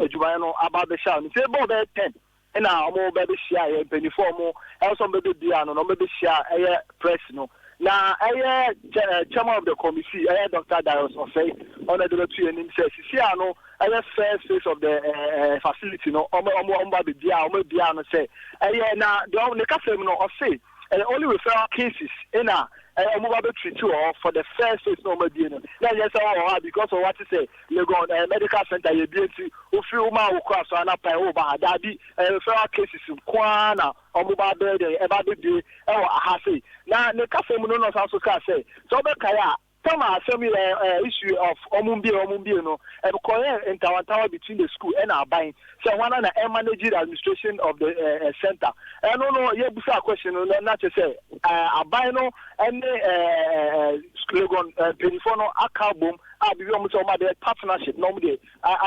adwumayɛ no aba abɛhyɛ ano nti ɛbɔ bɛyɛ 10 Ɛna ɔmo bɛ bɛhyia yɛ mpanyinfoɔ a ɔmo ɛwɔ sɛ ɔmo bɛ bɛbie ano no ɔmo bɛ bɛhyia ɛyɛ press no na ɛyɛ kyɛ chairman of the committee ɛyɛ Doctor Darius Osei ɔno ɛde bɛto yɛn anim sɛ sisi ano ɛyɛ first phase of the ɛɛ facility no ɔmo ɔmo ɔmo ba bɛbie a ɔmo abie ano sɛ ɛyɛ na deɛ ɔmo ne kasa mu no ɔse ɛyɛ only referral cases ɛna ɛyɛ ɔmo ba bɛ treat wɔ hɔ for the first phase na ɔmo abie no na ɛnyɛ sɛ ɔwɔ hɔ a because ɔwɔ ate sɛ Legon eh, medical center yɛ bie nti wofiri wo maa wo kora so ana pan wo ba ha daabi ɛyɛ referral cases nko ara na ɔmo ba bɛyɛ dɛn ɛba bɛbie ɛwɔ aha sei na ne kasa mu no na ɔsan so kaa sɛ sɛ ɔbɛkae a tam a asɛm yi ɛ ɛ issue of ɔmo mbie ɔmo mbie no ɛkɔyɛ ntawantawa between the school ɛna aban sɛ hwana na ɛmanage the administration of the ɛ ɛ center ɛno no yɛbusa question no na kyerɛ sɛ ɛ aban no ɛne ɛ ɛ Legon mpanyinfoɔ no aka abom a biribi wɔn sɛ wɔn abɛyɛ partnership na wɔn de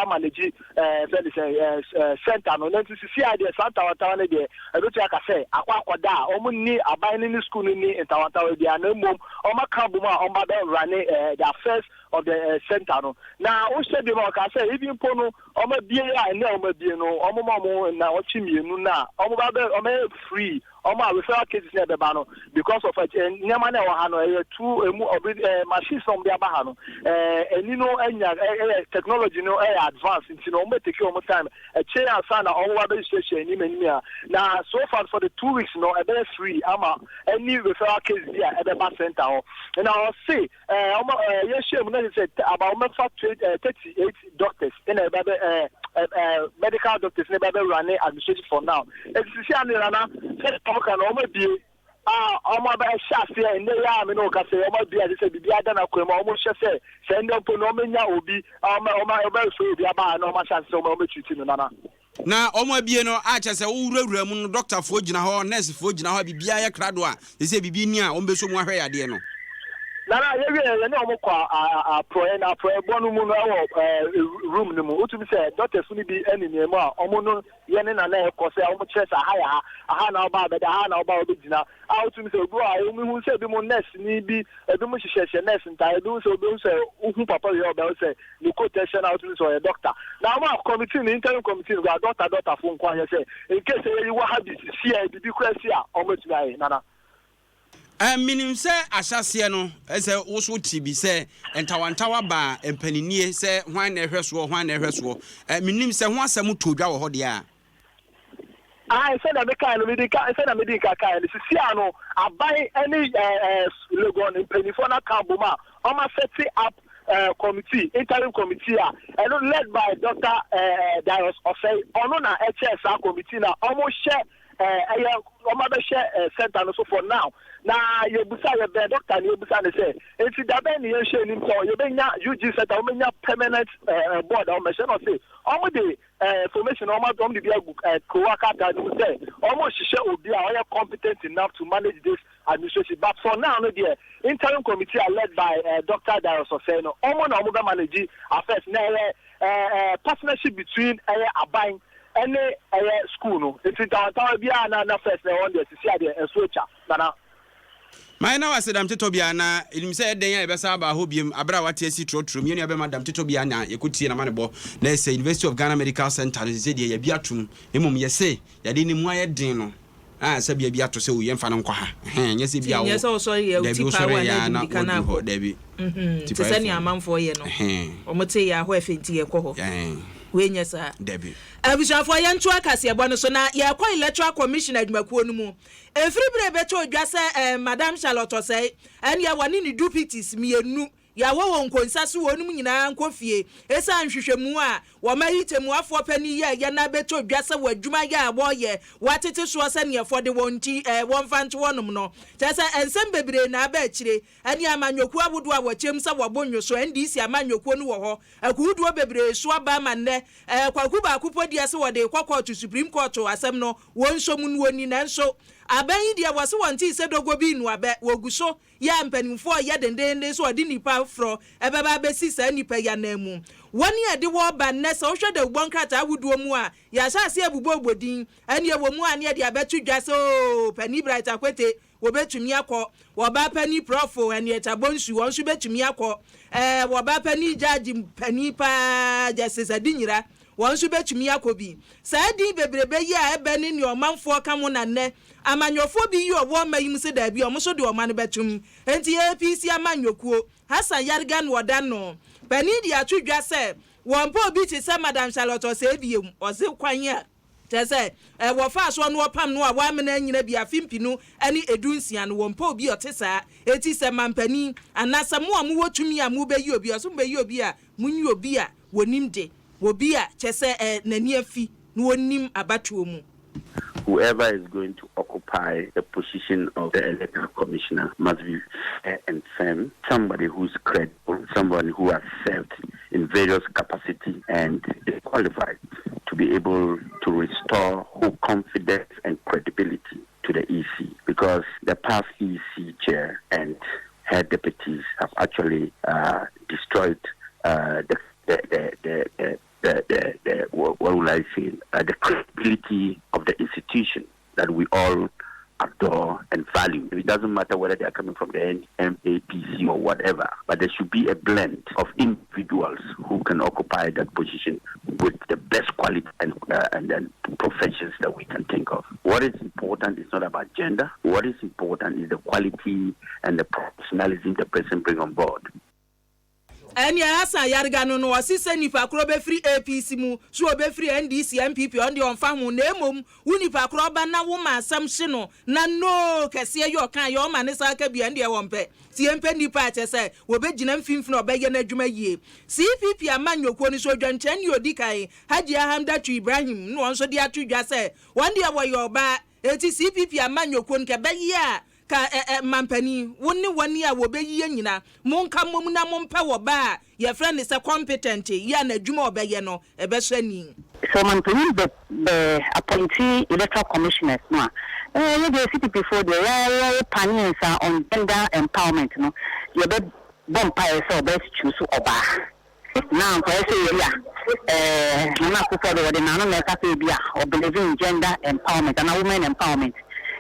amanage ɛɛ fɛn de sɛ ɛɛ center no na nti sisi a deɛ saa ntawantawa no deɛ ɛbɛtumi aka sɛ akɔ akɔda a wɔn ni aban no ne school no ni ntawantawa biara na mmom wɔn aka abom a wɔn ba bɛ rane ɛɛ the affairs of the ɛɛ center no na wohyɛ bi ma ɔka sɛ ebi mpo no wɔn abie a ɛnɛ wɔn abie no wɔn ma wɔn na ɔkye mmienu na wɔn ba bɛ wɔn yɛ free Wɔn a referral cases na ɛbɛba no because of eh, nneɛma na ɛwɔ ha no ɛyɛ too emu ɔbi ɛɛ machines na wɔn de aba ha no ɛɛ ɛni no anya ɛyɛ technology no ɛyɛ advance nti na wɔn bɛ take wɔn time ɛkyɛ ansa na wɔn ba bɛhyehyɛ anim anim a na so far for the 2 weeks no ɛbɛyɛ free ama any referral case bi a ɛbɛba center hɔ na ɔse ɛɛ wɔn ɛɛ yɛhyɛ mu na kyerɛ sɛ about wɔn bɛfa 38 doctors ɛna ɛba bɛ ɛɛ ɛɛ medical doctors na ɛba bɛ run administration for now. Esisi ano yɛn nana sɛ wɔn ka no wɔn abie a wɔn aba ɛhyɛ aseɛ ɛnɛ yɛ a me ne wɔn kasa wɔn abie ase sɛ biribi ada na kwan mu a wɔn hyɛ sɛ sɛ ɛnɛ mpo na wɔn anya obi a wɔn wɔn wɔn bɛfɛ obi aba ha na wɔn ahyɛ ase sɛ wɔn wɔn bɛtutu no nana. Na wɔn abie no a kyerɛ sɛ wowurawura mu no dɔktafoɔ gyina hɔ, nɛɛsefoɔ gyina hɔ a biribiara yɛ krado a sɛ sɛ biribi ni a wɔbɛsɔ mu ahwɛ yadeɛ no. Nana yɛwie yɛne wɔn kɔ aprɔeɛ na aprɔeɛ bɔ no mu no ɛwɔ room no mu wotumi sɛ doctors no bi ɛne mu a wɔn no yɛne nana ɛkɔ sɛ wɔn kyerɛ sɛ aha yɛ ha, aha na ɔba abɛda, aha na ɔba ɔbɛgyina a wotumi sɛ obi wɔ a wɔn hu sɛ ebi mu nurse ni bi, ebi mu hyehyɛhyɛ nurse ntaare, ebi mu sɛ obi hu sɛ wohu papa wie ɔbɛn sɛ ne coat ɛhyɛ na wotumi sɛ ɔyɛ doctor. Na wɔn a committee no, interim committee no kora doctor doctor fo nko ayɛ sɛ in case yɛyi wɔ ha bi sisi a bibi kora si a wɔn atumi ayɛ, nana. Menim sɛ ahyɛaseɛ no sɛ wo so te bi sɛ ntawantawa baa mpaninnie sɛ hwan na ɛhwɛ soɔ, hwan na ɛhwɛ soɔ. Menim sɛ ho asɛm tɔ dwa wɔ hɔ deɛ a. Ayi, sɛdeɛ mekae no, medi ka sɛdeɛ medi nka kae no, sisi a no aban ne Legon mpanyinfoɔ no aka abom a wɔn set up committee, interim committee a ɛno led by Dr. Darius Osei. Ɔno na ɛkyɛ saa committee na wɔn hyɛ ɛyɛ wɔn abɛhyɛ center no so for now. Na yɛbusa yɛbɛn doctor ne yɛbusa ne sɛ nti dabɛn ne yɛnhyɛ anim sɛ yɛbɛnya UG center, wɔbɛnya permanent board a wɔbɛhyɛ no, ɔse wɔn de information wɔn de bi agu kowa krataa no mu sɛ wɔn hyehyɛ obi a ɔyɛ competent enough to manage this administration, but for now no deɛ, interim committee are led by Dr. Darius Osei no, wɔn na wɔn bɛ manage affairs na ɛyɛ partnership between ɛyɛ aban ɛne ɛyɛ school no. Nti ntawantawa biara na first na ɛwɔ deɛ, sisi adeɛ ɛso atwa, nana. Mayɛ na wase dam tetɔ bia na ɛnim sɛ ɛdɛn a yɛbɛsa aba hɔ biem aberɛ a wate asi trɔtrɔ mu. Yɛnua bɛma dam tetɔ bia na yɛkɔtie na ma ne bɔ na ɛsɛ University of Ghana Medical Center no sɛ deɛ yɛbi atom na mmom yɛse yɛde ne mu ayɛ den no a sɛ bia bi ato sɛ o yɛmfa no nkɔ ha. Ɛhɛn, nyɛ sɛ bia wo nyɛ sɛ wosɔre yɛ dabi wo ti paa wosɔre wa yɛ a na na adi mirika na waduru hɔ akɔ dabi. Te sɛ nea amanfoɔ yɛ no, wɔn te yɛ ahɔ ɛfɛ nti yɛkɔ hɔ. Wei nyɛ saa. Dabi. Abusuafoɔ, yɛnto akaseɛbɔ no so na yɛkɔ Electoral Commission adwumakuo no mu. Ɛfiri berɛ ɛbɛtɔ odwa sɛ Madam Charlotte Osei ɛneɛ wɔne ne deputies mmienu yɛawɔ wɔn nkonsa so wɔnom nyinaa nkɔ fie ɛsiane nhwehwɛmu a wɔma yi tɛmuafoɔ panin yɛ yɛ na bɛtɔ dwa sɛ wɔ adwuma yɛ a wɔreyɛ wɔatete soɔ sɛ neɛfɔ de wɔn nti wɔmfa nto hɔnom no, kyerɛ sɛ nsɛm bebree na aba akyire ɛne amanyɔkuo ahodoɔ a wɔkyɛm sɛ wɔbɔ nnwo so. NDC amanyɔkuo no wɔ hɔ akuhudoɔ bebree so aba ama nnɛ kwaku baako po deɛ sɛ wɔde kɔ kɔɔto, Supreme Court asɛm no wɔn nso mu no wɔni. Nanso aban yi deɛ, wɔse wɔn te sɛ dogo bi nnuabɛ wɔgu so yɛ mpanimfoɔ yɛ dendenden so ɔde nipa foforɔ ɛbɛba abɛsi saa nipa yi anan mu. Wɔn a yɛde wɔreba nnɛ, sɛ wohwɛ dawubɔ nkrataa ahodoɔ mu a yɛahyɛ ase abobɔ obodin ɛne ɛwɔ mu a ne yɛde abɛto dwa sɛ ooo pani Bright Akwete wɔbɛtumi akɔ, wɔbaa pani Prof Henrietta Bonsu wɔn nso bɛtumi akɔ, wɔbaa pani judge pani paa Justice Adinyira wɔn nso bɛtumi akɔ bi. Saa din bebrebe yi a ɛbɛ ne nea ɔmanfoɔ ka ho na nnɛ amanyɔfoɔ bi yi ɔwɔ ɔma yi mu sɛ daabi, ɔmo nso de ɔma no bɛtum. Nti APC amanyɔkuo, Hassan Yariga no ɔda no panin de ato dwa sɛ wɔn mpa obi te sɛ Madam Charlotte Osei biem. Ɔse kwan a kyerɛ sɛ wɔfa soɔ no wɔpam no a wɔamena nyina bi afe 2016 no, wɔmpɛ obi a ɔte saa. Eti sɛ mampanin anaasɛ mo a mowɔ tumi a mobɛyi obi, ɔso mobɛyi obi a monyi obi a wɔnim de obi a kyerɛ sɛ n'ani afi na wɔnim abatoɔ mu. Whoever is going to occupy the position of the Electoral Commissioner must be fair and firm, somebody who's credible, somebody who has served in various capacities and is qualified to be able to restore hope, confidence, and credibility to the EC. Because the past EC chair and her deputies have actually destroyed the, what will I say, the credibility of the institution that we all adore and value. It doesn't matter whether they are coming from the MAPC or whatever, but there should be a blend of individuals who can occupy that position with the best quality and then professions that we can think of. What is important is not about gender. What is important is the quality and the professionalism the person bring on board. Ɛne Hassan Yariga no, ɔsi sɛ nipa korɔ bɛfiri APC mu so ɔbɛfiri NDC, NPP, ɔno deɛ ɔmfa ho, na emom wo nipa korɔ ɔba na wo ma asɛm hye no na no kɛseɛ yɛ ɔka yɛ ɔma ne sa aka bi, ɛno deɛ wɔmpɛ tie mpɛ nipa a kyɛ sɛ wɔbɛgyina mfimfini a ɔbɛyɛ n'adwuma yie. CPP amanyɔkuo no so odwankyɛn ne odi kan Hajia Hamdatu Ibrahim na wɔn nso de ato dwa sɛ wɔn deɛ wɔyɛ ɔbaa, eti CPP amanyɔkuo no kɛbɛyɛ a ka ɛ ɛ mampanin wo ne wɔn a wɔbɛyie nyina monka mmom na mompɛ wɔ ba a yɛfrɛ ne sɛ competent yi a n'adwuma a ɔbɛyɛ no ɛbɛsɔ ani. Sɛ ɔmanpanyin bɛ bɛ appointee electoral commissioners no a, eh, yɛ deɛ CPP foɔ deɛ yɛ yɛ pioneers a on gender empowerment no, yɛ bɛ bɔ mpaeɛ sɛ ɔbɛ choose ɔbaa. Na nkɔyɛ sɛ ebi a, eh, Nana Akufo-Addo wɔde n'ano na ɛka sɛ ebi a ɔ believe in gender empowerment anaa women empowerment.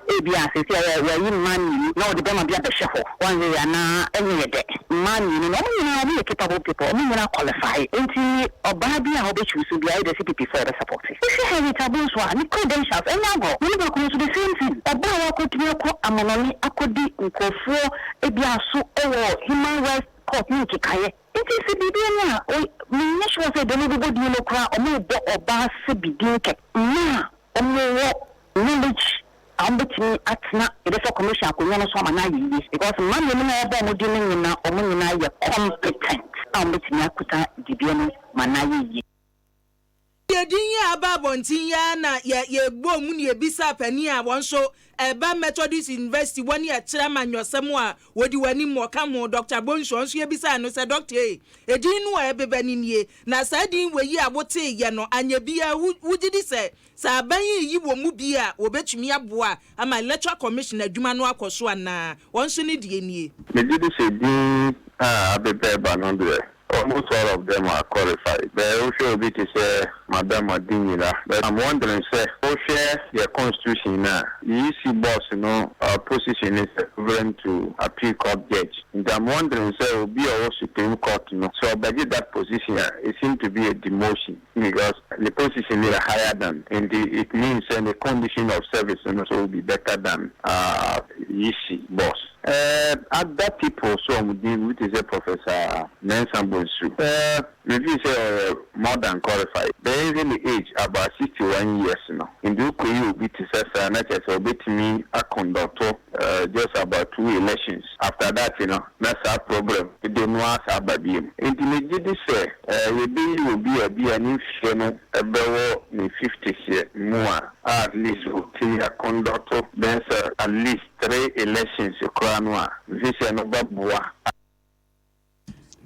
Ebia seesei a wɔayi mmaa mmienu na wɔde barima bi abɛhyɛ hɔ, wɔanhwɛ yie a na ɛnyɛ yɛ dɛ. Mmaa mmienu no, wɔn nyinaa wɔyɛ capable people, wɔn nyinaa qualify. Enti ɔbaa bi a wɔbɛ choose biara, either CPP foɔ a yɛbɛ support. Wohwɛ Harriet Abu nso a, ne credentials, ɛnyɛ agorɔ. Na ne baako no nso the same thing. Ɔbaa a wakɔtumi akɔ amanɔne akɔdi nkurɔfoɔ ebia so wɔ human rights court ne nkekaeɛ. Enti sɛ biribi ni a, menyɛ sure sɛ deɛ wɔbɛbɔ din no koraa wɔrebɔ ɔbaa sɛbi din kɛkɛ. Mmaa a wɔwɔ knowledge a wɔbɛtumi atena electoral commission akonnwa no so ama no ayɛ yie because mmaa mmienu no a wɔbɔ wɔn din no nyinaa wɔn nyinaa yɛ competent a wɔbɛtumi akuta dibea no ma no ayɛ yie. Yɛ din yi a aba abɔnten yi ara na yɛ yɛbɔɔ mu na yɛbisaa panin a wɔn nso ɛba Methodist University wɔ ne ɛkyerɛ amanyɔsɛm a wɔdi wɔn anim wɔka ho, Dɔkta Bonsu, ɔno nso yɛbisaa no sɛ, Dɔkta ei, edin no a ɛbeba no nie, na saa din wei yi a woteeɛ no, anyɛ biara wo wogye di sɛ Sɛ aban yi reyi wɔn mu bi a wɔbɛtumi aboa ama Electoral Commission adwuma no akɔ so anaa? Wɔn nso ne deɛ nie. Megye di sɛ din a abeba reba no deɛ, almost all of them are qualified. But wohwɛ obi te sɛ Madam Adinyira, but I'm wondering sɛ wohwɛ yɛ constitution no a, EC boss no position is equivalent to appeal court judge. Nti I'm wondering sɛ obi a ɔwɔ Supreme Court no, sɛ ɔbɛgye that position a, it seem to be a demotion. Because ne position no yɛ higher than nti it means sɛ ne condition of service no nso will be better than EC boss. Eh other people nso a wɔn din bi te sɛ Professor Mensah Bonsu eh me feel sɛ ɔyɛ more than qualified bɛyɛ sɛ ne age about 61 years no nti wo kɔyi obi te sɛ saa na kyerɛ sɛ ɔbɛtumi a conduct just about two elections after that no na saa problem de no ara saa ba biom. Nti me gye di sɛ yɛbɛyi obi a bi a ne mfeɛ no bɛwɔ ne fifties mu a, a at least ɔtumi a conduct bɛyɛ sɛ at least three elections koraa no a, mefeel sɛ ɛno bɛboa.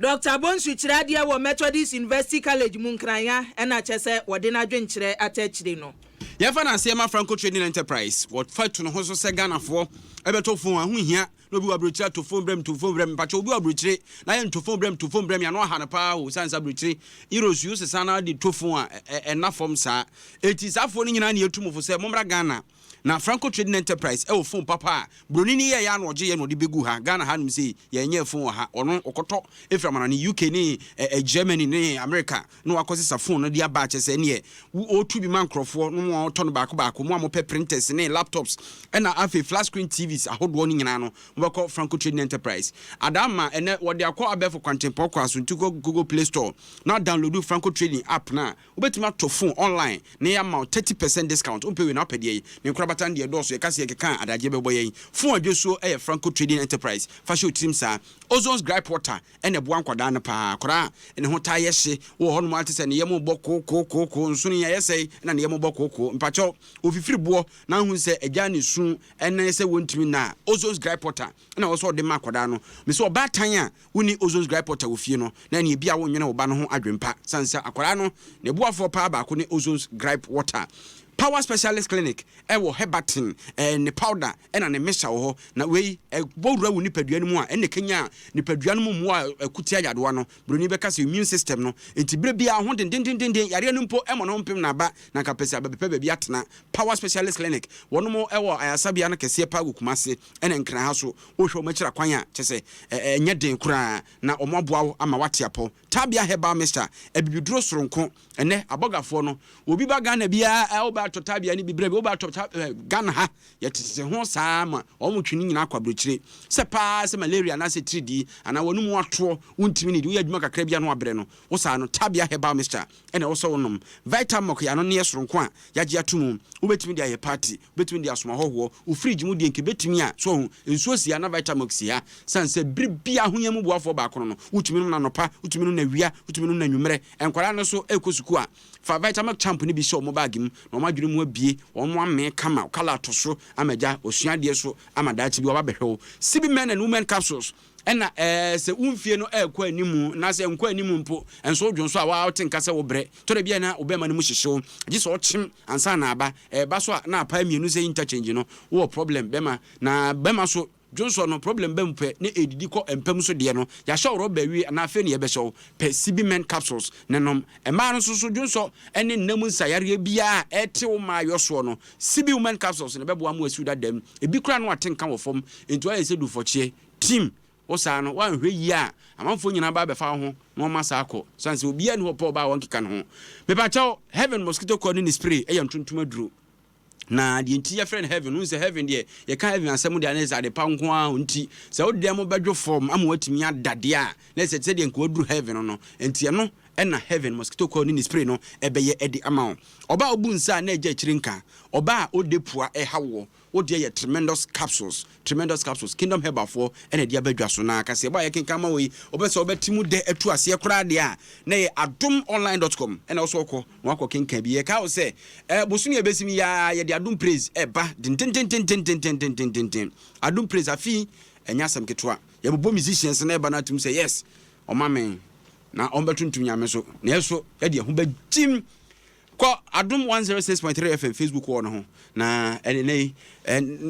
Dɔkta Bonsu kyerɛ adeɛ wɔ Methodist University College mu Nkranya ɛna kyɛ sɛ wɔde n'adwenkyerɛ ata akyire no. Yɛmfa no aseɛ ma Franco Trading Enterprise. Wɔfa tu ne ho so sɛ Ghanafoɔ bɛtɔ phone a, ɛho nhia na obi wɔ aburokyire ato phone brɛ me, to phone brɛ me. Mpakyɛ obi wɔ aburokyire na yɛ nto phone brɛ me, to phone brɛ me. Ano aha no paa o, sane sɛ aburokyire euros yi wosesa na de to phone a, ɛnna fam saa. Enti saa foɔ no nyinaa na yɛtu mo fo sɛ mommra Ghana. Na Franco Trading Enterprise wɔ phone papa a broni no yɛeɛ ara na ɔgyeeɛ na ɔde bɛguu ha. Ghana hanom sei yɛnyɛɛ phone wɔ ha. Ɔno ɔkɔtɔ firi amanɔne, UK ne Germany ne America na wakɔsesa phone no de aba kyerɛ sɛ ɛneɛ ɔretu bi ma nkorɔfoɔ no mo a ɔtɔ no baako baako, mo a mopɛ printers ne laptops ɛna afei flat screen TVs ahodoɔ no nyinaa no mobɛkɔ Franco Trading Enterprise. Adaama ɛnɛ wɔde akɔ abɛɛfo kwantempɔn kɔ aso nti kɔ Google Play Store na download Franco Trading app no a Wobɛtumi atɔ phone online na yɛama wo 30 percent discount. Wompɛ wei na wopɛ deɛ yi? Ne nkorabata no deɛ ɛdɔɔso, yɛka sɛ yɛkeka a adagyeɛ bɛbɔ yɛn. Phone adwosuo yɛ Franco Trading Enterprise. Fa hyɛ wo tirim saa. Ozone's Gripe Water na ɛboa nkwadaa no paa. Akwadaa a ne ho taa yɛ hye wɔ hɔnom ara te sɛ ne yam rebɔ kookookoo, nsono yi ayɛ sɛe na ne yam rebɔ kookoo. Mpakyɛw, ofifiri boɔ na ahu sɛ agya ne su ne sɛ wɔntumi nna a, Ozone's Gripe Water na ɛwɔ sɛ ɔde ma akwadaa no. Mese ɔbaatan a Wonni Ozon's Gripe Water wɔ fie no, na ɛne ebia wonnwene wo ba no ho adwempa. Sane sɛ akwadaa no ne boafoɔ paa baako ne Ozon's Gripe Water. Power Specialist Clinic wɔ Herbatin, ne powder ɛna ne mixture wɔ hɔ. Na wei ɛbɔ wura wo nipadua no mu a, ɛna ɛkanyan nipadua no mu mmoa a ɛko tia yadewa no. Buroni bɛka sɛ immune system no. Enti berɛ biara ho dendendenden, yareɛ no mpo ɛmmɔ ne ho mpem na aba, na anka pɛ sɛ abɛpɛ baabi atena. Power Specialist Clinic, wɔnom wɔ ayaresabea no kɛseɛ paa wɔ Kumasi ɛna Nkran ha so. Wohwɛ wɔn akyiri akwan a, kyerɛ sɛ, ɛnyɛ den koraa na wɔaboa wo ama woate apɔw. Tabia Herbal Mixture, abibiduro soronko. Ɛnnɛ, abɔgafoɔ no, obi ba Ghana biara a, wobɛ atɔ Tabia no bi brɛ me, wobɛ atɔ ta, eh, Ghana ha, yɛtete ho saa ma wɔtwe ne nyinaa kɔ aburokyire. Sɛ paa sɛ malaria anaasɛ tiridii, anaa w'anomu atoɔ, wontumi nidi, woyɛ adwuma kakra bi a na wabrɛ no, wo saa no, Tabia Herbal Mixture ɛna ɛwɔ sɛ wonom. Vitamilk yɛ anonneɛ soronko a yɛagye ato mu. Wobɛtumi de ayɛ party, wobɛtumi de asoma hɔhoɔ. Wo fridge mu deɛ nka ɛbɛtumi a, so wahu, nsuo si ha na Vitamilk si ha. Sane sɛ berɛ biara ahohia mu boafoɔ baako no no, wotumi nom no anɔpa, wotumi nom no awia, wotumi nom no anwummerɛ. Nkwadaa no nso rekɔ sukuu a, fa Vitamilk champ no bi hyɛ wɔn baage mu na wɔn adwene mu abue, wɔn amee kama, wo kala ato so ama agya, wɔsua adeɛ so ama daakye bi wɔaba abɛhwɛ wo. CB Men and Women Capsules. Ɛna ɛɛ sɛ wo mfie no ɛrekɔ anim na sɛ nkɔ anim mpo nso wodwo nso a waa wote nka sɛ wobrɛ. Tɔ da bi a na wo bɛrima no mu hyehye wo gye sɛ ɔkyem ansa na aba. Ɛreba so a na apae mmienu sɛ interchange no wowɔ problem bɛrima na bɛrima so dwonsɔ no problem ba mu pɛ na ɛredidi kɔ mpa mu so deɛ no yɛahyɛ wo rɔba awie anaa afei na yɛbɛhyɛ wo pɛ Sibimen capsules na nom. Mmaa no nso so dwonsɔ ne nna mu nsayareɛ biara a ɛrete wo mmaayɔ soɔ no Sibiwomen capsules na ɛbɛboa ama wasiw dada mu. Ebi koraa na wate nka wɔ fam nti woayɛ sɛ dufɔkyeɛ. Tim, Wo saa no, woanhwɛ yie a, amanfoɔ nyinaa ba abɛfa wo ho na wɔn asa akɔ, sane sɛ obiara nni hɔ pɛ ɔbaa a wɔnkeka ne ho. Mepakyɛw, Heaven mosquito coil ne ne spray yɛ ntontom aduro. Na deɛ nti yɛfrɛ no heaven, wohu sɛ heaven deɛ, yɛka heaven asɛm deɛ a na ɛsɛ ade pa nko ara, nti sɛ wo dan mu bɛdwo fam ama woatumi ada deɛ a, na ɛsɛ sɛdeɛ nka woaduru heaven no, nti ɛno na heaven mosquito coil ne ne spray no ɛbɛyɛ de ama wo. Ɔbaa a ɔbu nsa a na agya akyire nka, ɔbaa a ɔde pua ɛha woɔ, Wo deɛ yɛ Tremendous Capsules, Tremendous Capsules, Kingdom Herbal foɔ na ɛde aba dwa so. Na kaseɛbɔ a yɛkenkan ma wo yi, wopɛ sɛ wobɛte mu dɛ atu aseɛ koraa deɛ a, na ɛyɛ adomonline dot com ɛna wosɛ wokɔ na wakɔ kenkan bi. Yɛkae wo sɛ, eh, bosome a ɛbɛsim yi ara yɛde Adom Praise ɛba dendendendendendendendenden. Adom Praise, afe yi, ɛnyɛ asɛm ketewa. Yɛbobɔ musicians no ɛba no atom sɛ yes, ɔma me na ɔmbɛtontom Nyame so. Na yɛso yɛde ɛho bɛgyim. Kɔ Adom 106.3 FM Facebook wall no ho na ɛnɛ yi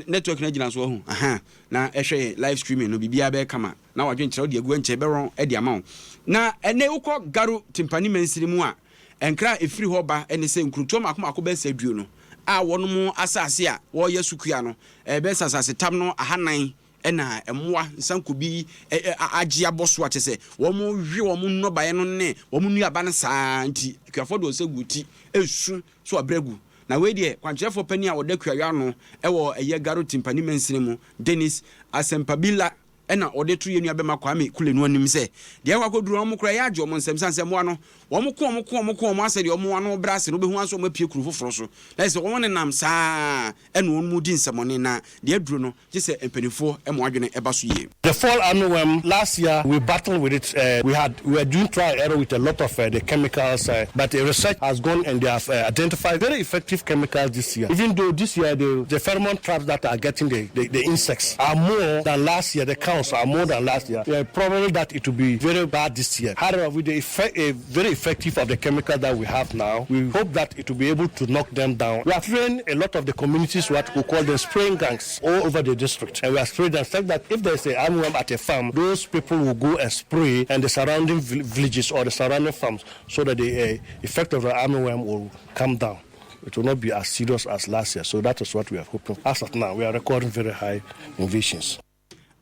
network no agyina so ahu aha na ɛhwɛ yɛn live streaming no biribiara bɛyɛ kama na wadwenkyerɛ wode agu ɛnkyɛ bɛrɔn de ama wo. Na ɛnɛ wokɔ Garo Timpani mansini mu a nkra a ɛfiri hɔ ba ne sɛ nkurotoɔ mako mako bɛyɛ sɛ aduonu a wɔnom asase a wɔreyɛ so kua no ɛbɛyɛ sɛ asase tam no ahanan na mmoa nsanku bi agye abɔ so a kyerɛ sɛ wɔwe wɔn nnɔbaeɛ no ne wɔn nnuaba no saa nti akuafoɔ de wɔn nsa gu ti resu so abrɛ agu. Na wei deɛ kwankyerɛfoɔ panin a ɔda kuayɔ ano wɔ ɛyɛ Garo Timpani mansini mu, Dennis Asɛmpabila na ɔde to yɛn nua bɛma Kwame Kule no anim sɛ deɛ ɛkɔ akɔduru no wɔn koraa ɛyɛ agye wɔn nsam sane sɛ mmoa no wɔn ko wɔn ko wɔn ko wɔn asɛ deɛ wɔn ano brɛ ase no wobɛhu ara nso wɔn apue kuro foforɔ so na ɛsɛ wɔn nenam saa ɛna wɔn mu di nsɛmɔne na deɛ aduro no gye sɛ mpanimfoɔ ma adwene ba so yie. The fall armyworm, last year we battled with it, uh, we had we were doing trial and error with a lot of uh, the chemicals, uh, but the research has gone and they have uh, identified very effective chemicals this year. Even though this year the, the pheromone traps that are getting the, the, the insects are more than last year, the counts are more than last year. Yeah, probably that it will be very bad this year. However, with the effect, uh, very effective of the chemical that we have now, we hope that it will be able to knock them down. We have trained a lot of the communities what we call the spraying gangs all over the district. And we are spraying them such that if there's a armyworm at a farm, those people will go and spray and the surrounding villages or the surrounding farms so that the uh, effect of the armyworm will come down. It will not be as serious as last year. So that is what we are hoping. As of now, we are recording very high invasions.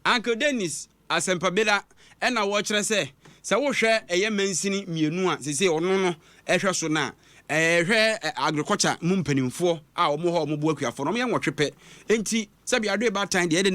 Uncle Dennis Asɛmpabela na wɔkyerɛ sɛ, sɛ wohwɛ ɛyɛ mansini mmienu a seesei ɔno no hwɛ so no a, hwɛ agriculture mu mpanimfoɔ a wɔn hɔ a wɔboa akuafoɔ no, wɔyɛ nwɔtwe pɛ. Enti sɛbi adoe baatan deɛ ɛde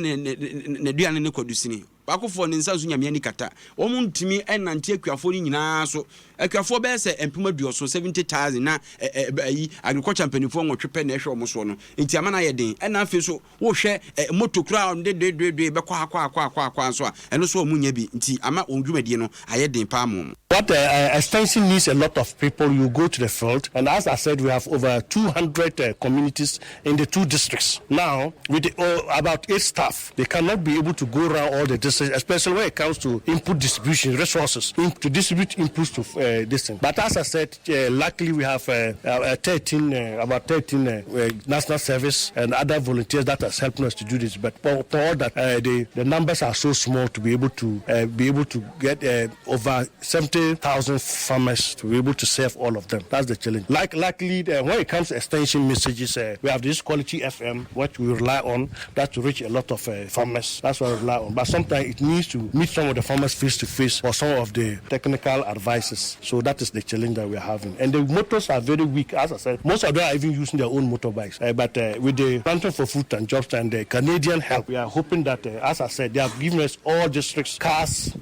n'aduane ne kwadu sini. Baakofoɔ ne nsa nso nyame ani kata. Wɔn ntumi nnante akuafoɔ no nyinaa so. Akuafoɔ bɛyɛ sɛ mpem aduɔson, 70,000, na ayi agriculture mpanimfoɔ nwɔtwe pɛ na ɛhwɛ wɔn soɔ no. Enti ama no ayɛ den. Ɛna afei nso Wohwɛ ɛ moto koraa a wɔde doedoedoe bɛkɔ ha kɔ ha kɔ ha kɔ ha kɔ ha nso a, ɛno nso wɔnnya bi nti ama wɔn dwumadie no ayɛ den paa ma wɔn. What uh, extension needs a lot of people, you go to the field, and as I said, we have over 200 uh, communities in the two districts. Now, with the, uh, about eight staff, they cannot be able to go around all the districts, especially when it comes to input distribution, resources, in, to distribute inputs to uh, this thing. But as I said, uh, luckily we have uh, uh, 13, uh, about 13 uh, uh, national service and other volunteers that has helped us to do this. But for, for all that, uh, the, the numbers are so small to be able to uh, be able to get uh, over 70,000 farmers to be able to serve all of them. That's the challenge. Like, luckily, uh, when it comes to extension messages, uh, we have this quality FM, what we rely on, that to reach a lot of uh, farmers. That's what we rely on. But sometimes it needs to meet some of the farmers face to face for some of the technical advices. So that is the challenge that we are having. And the motors are very weak. As I said, most of them are even using their own motorbikes. Uh, but uh, with the Planting for Food and Jobs and the Canadian help, we are hoping that, uh, as I said, they have given us all districts cars.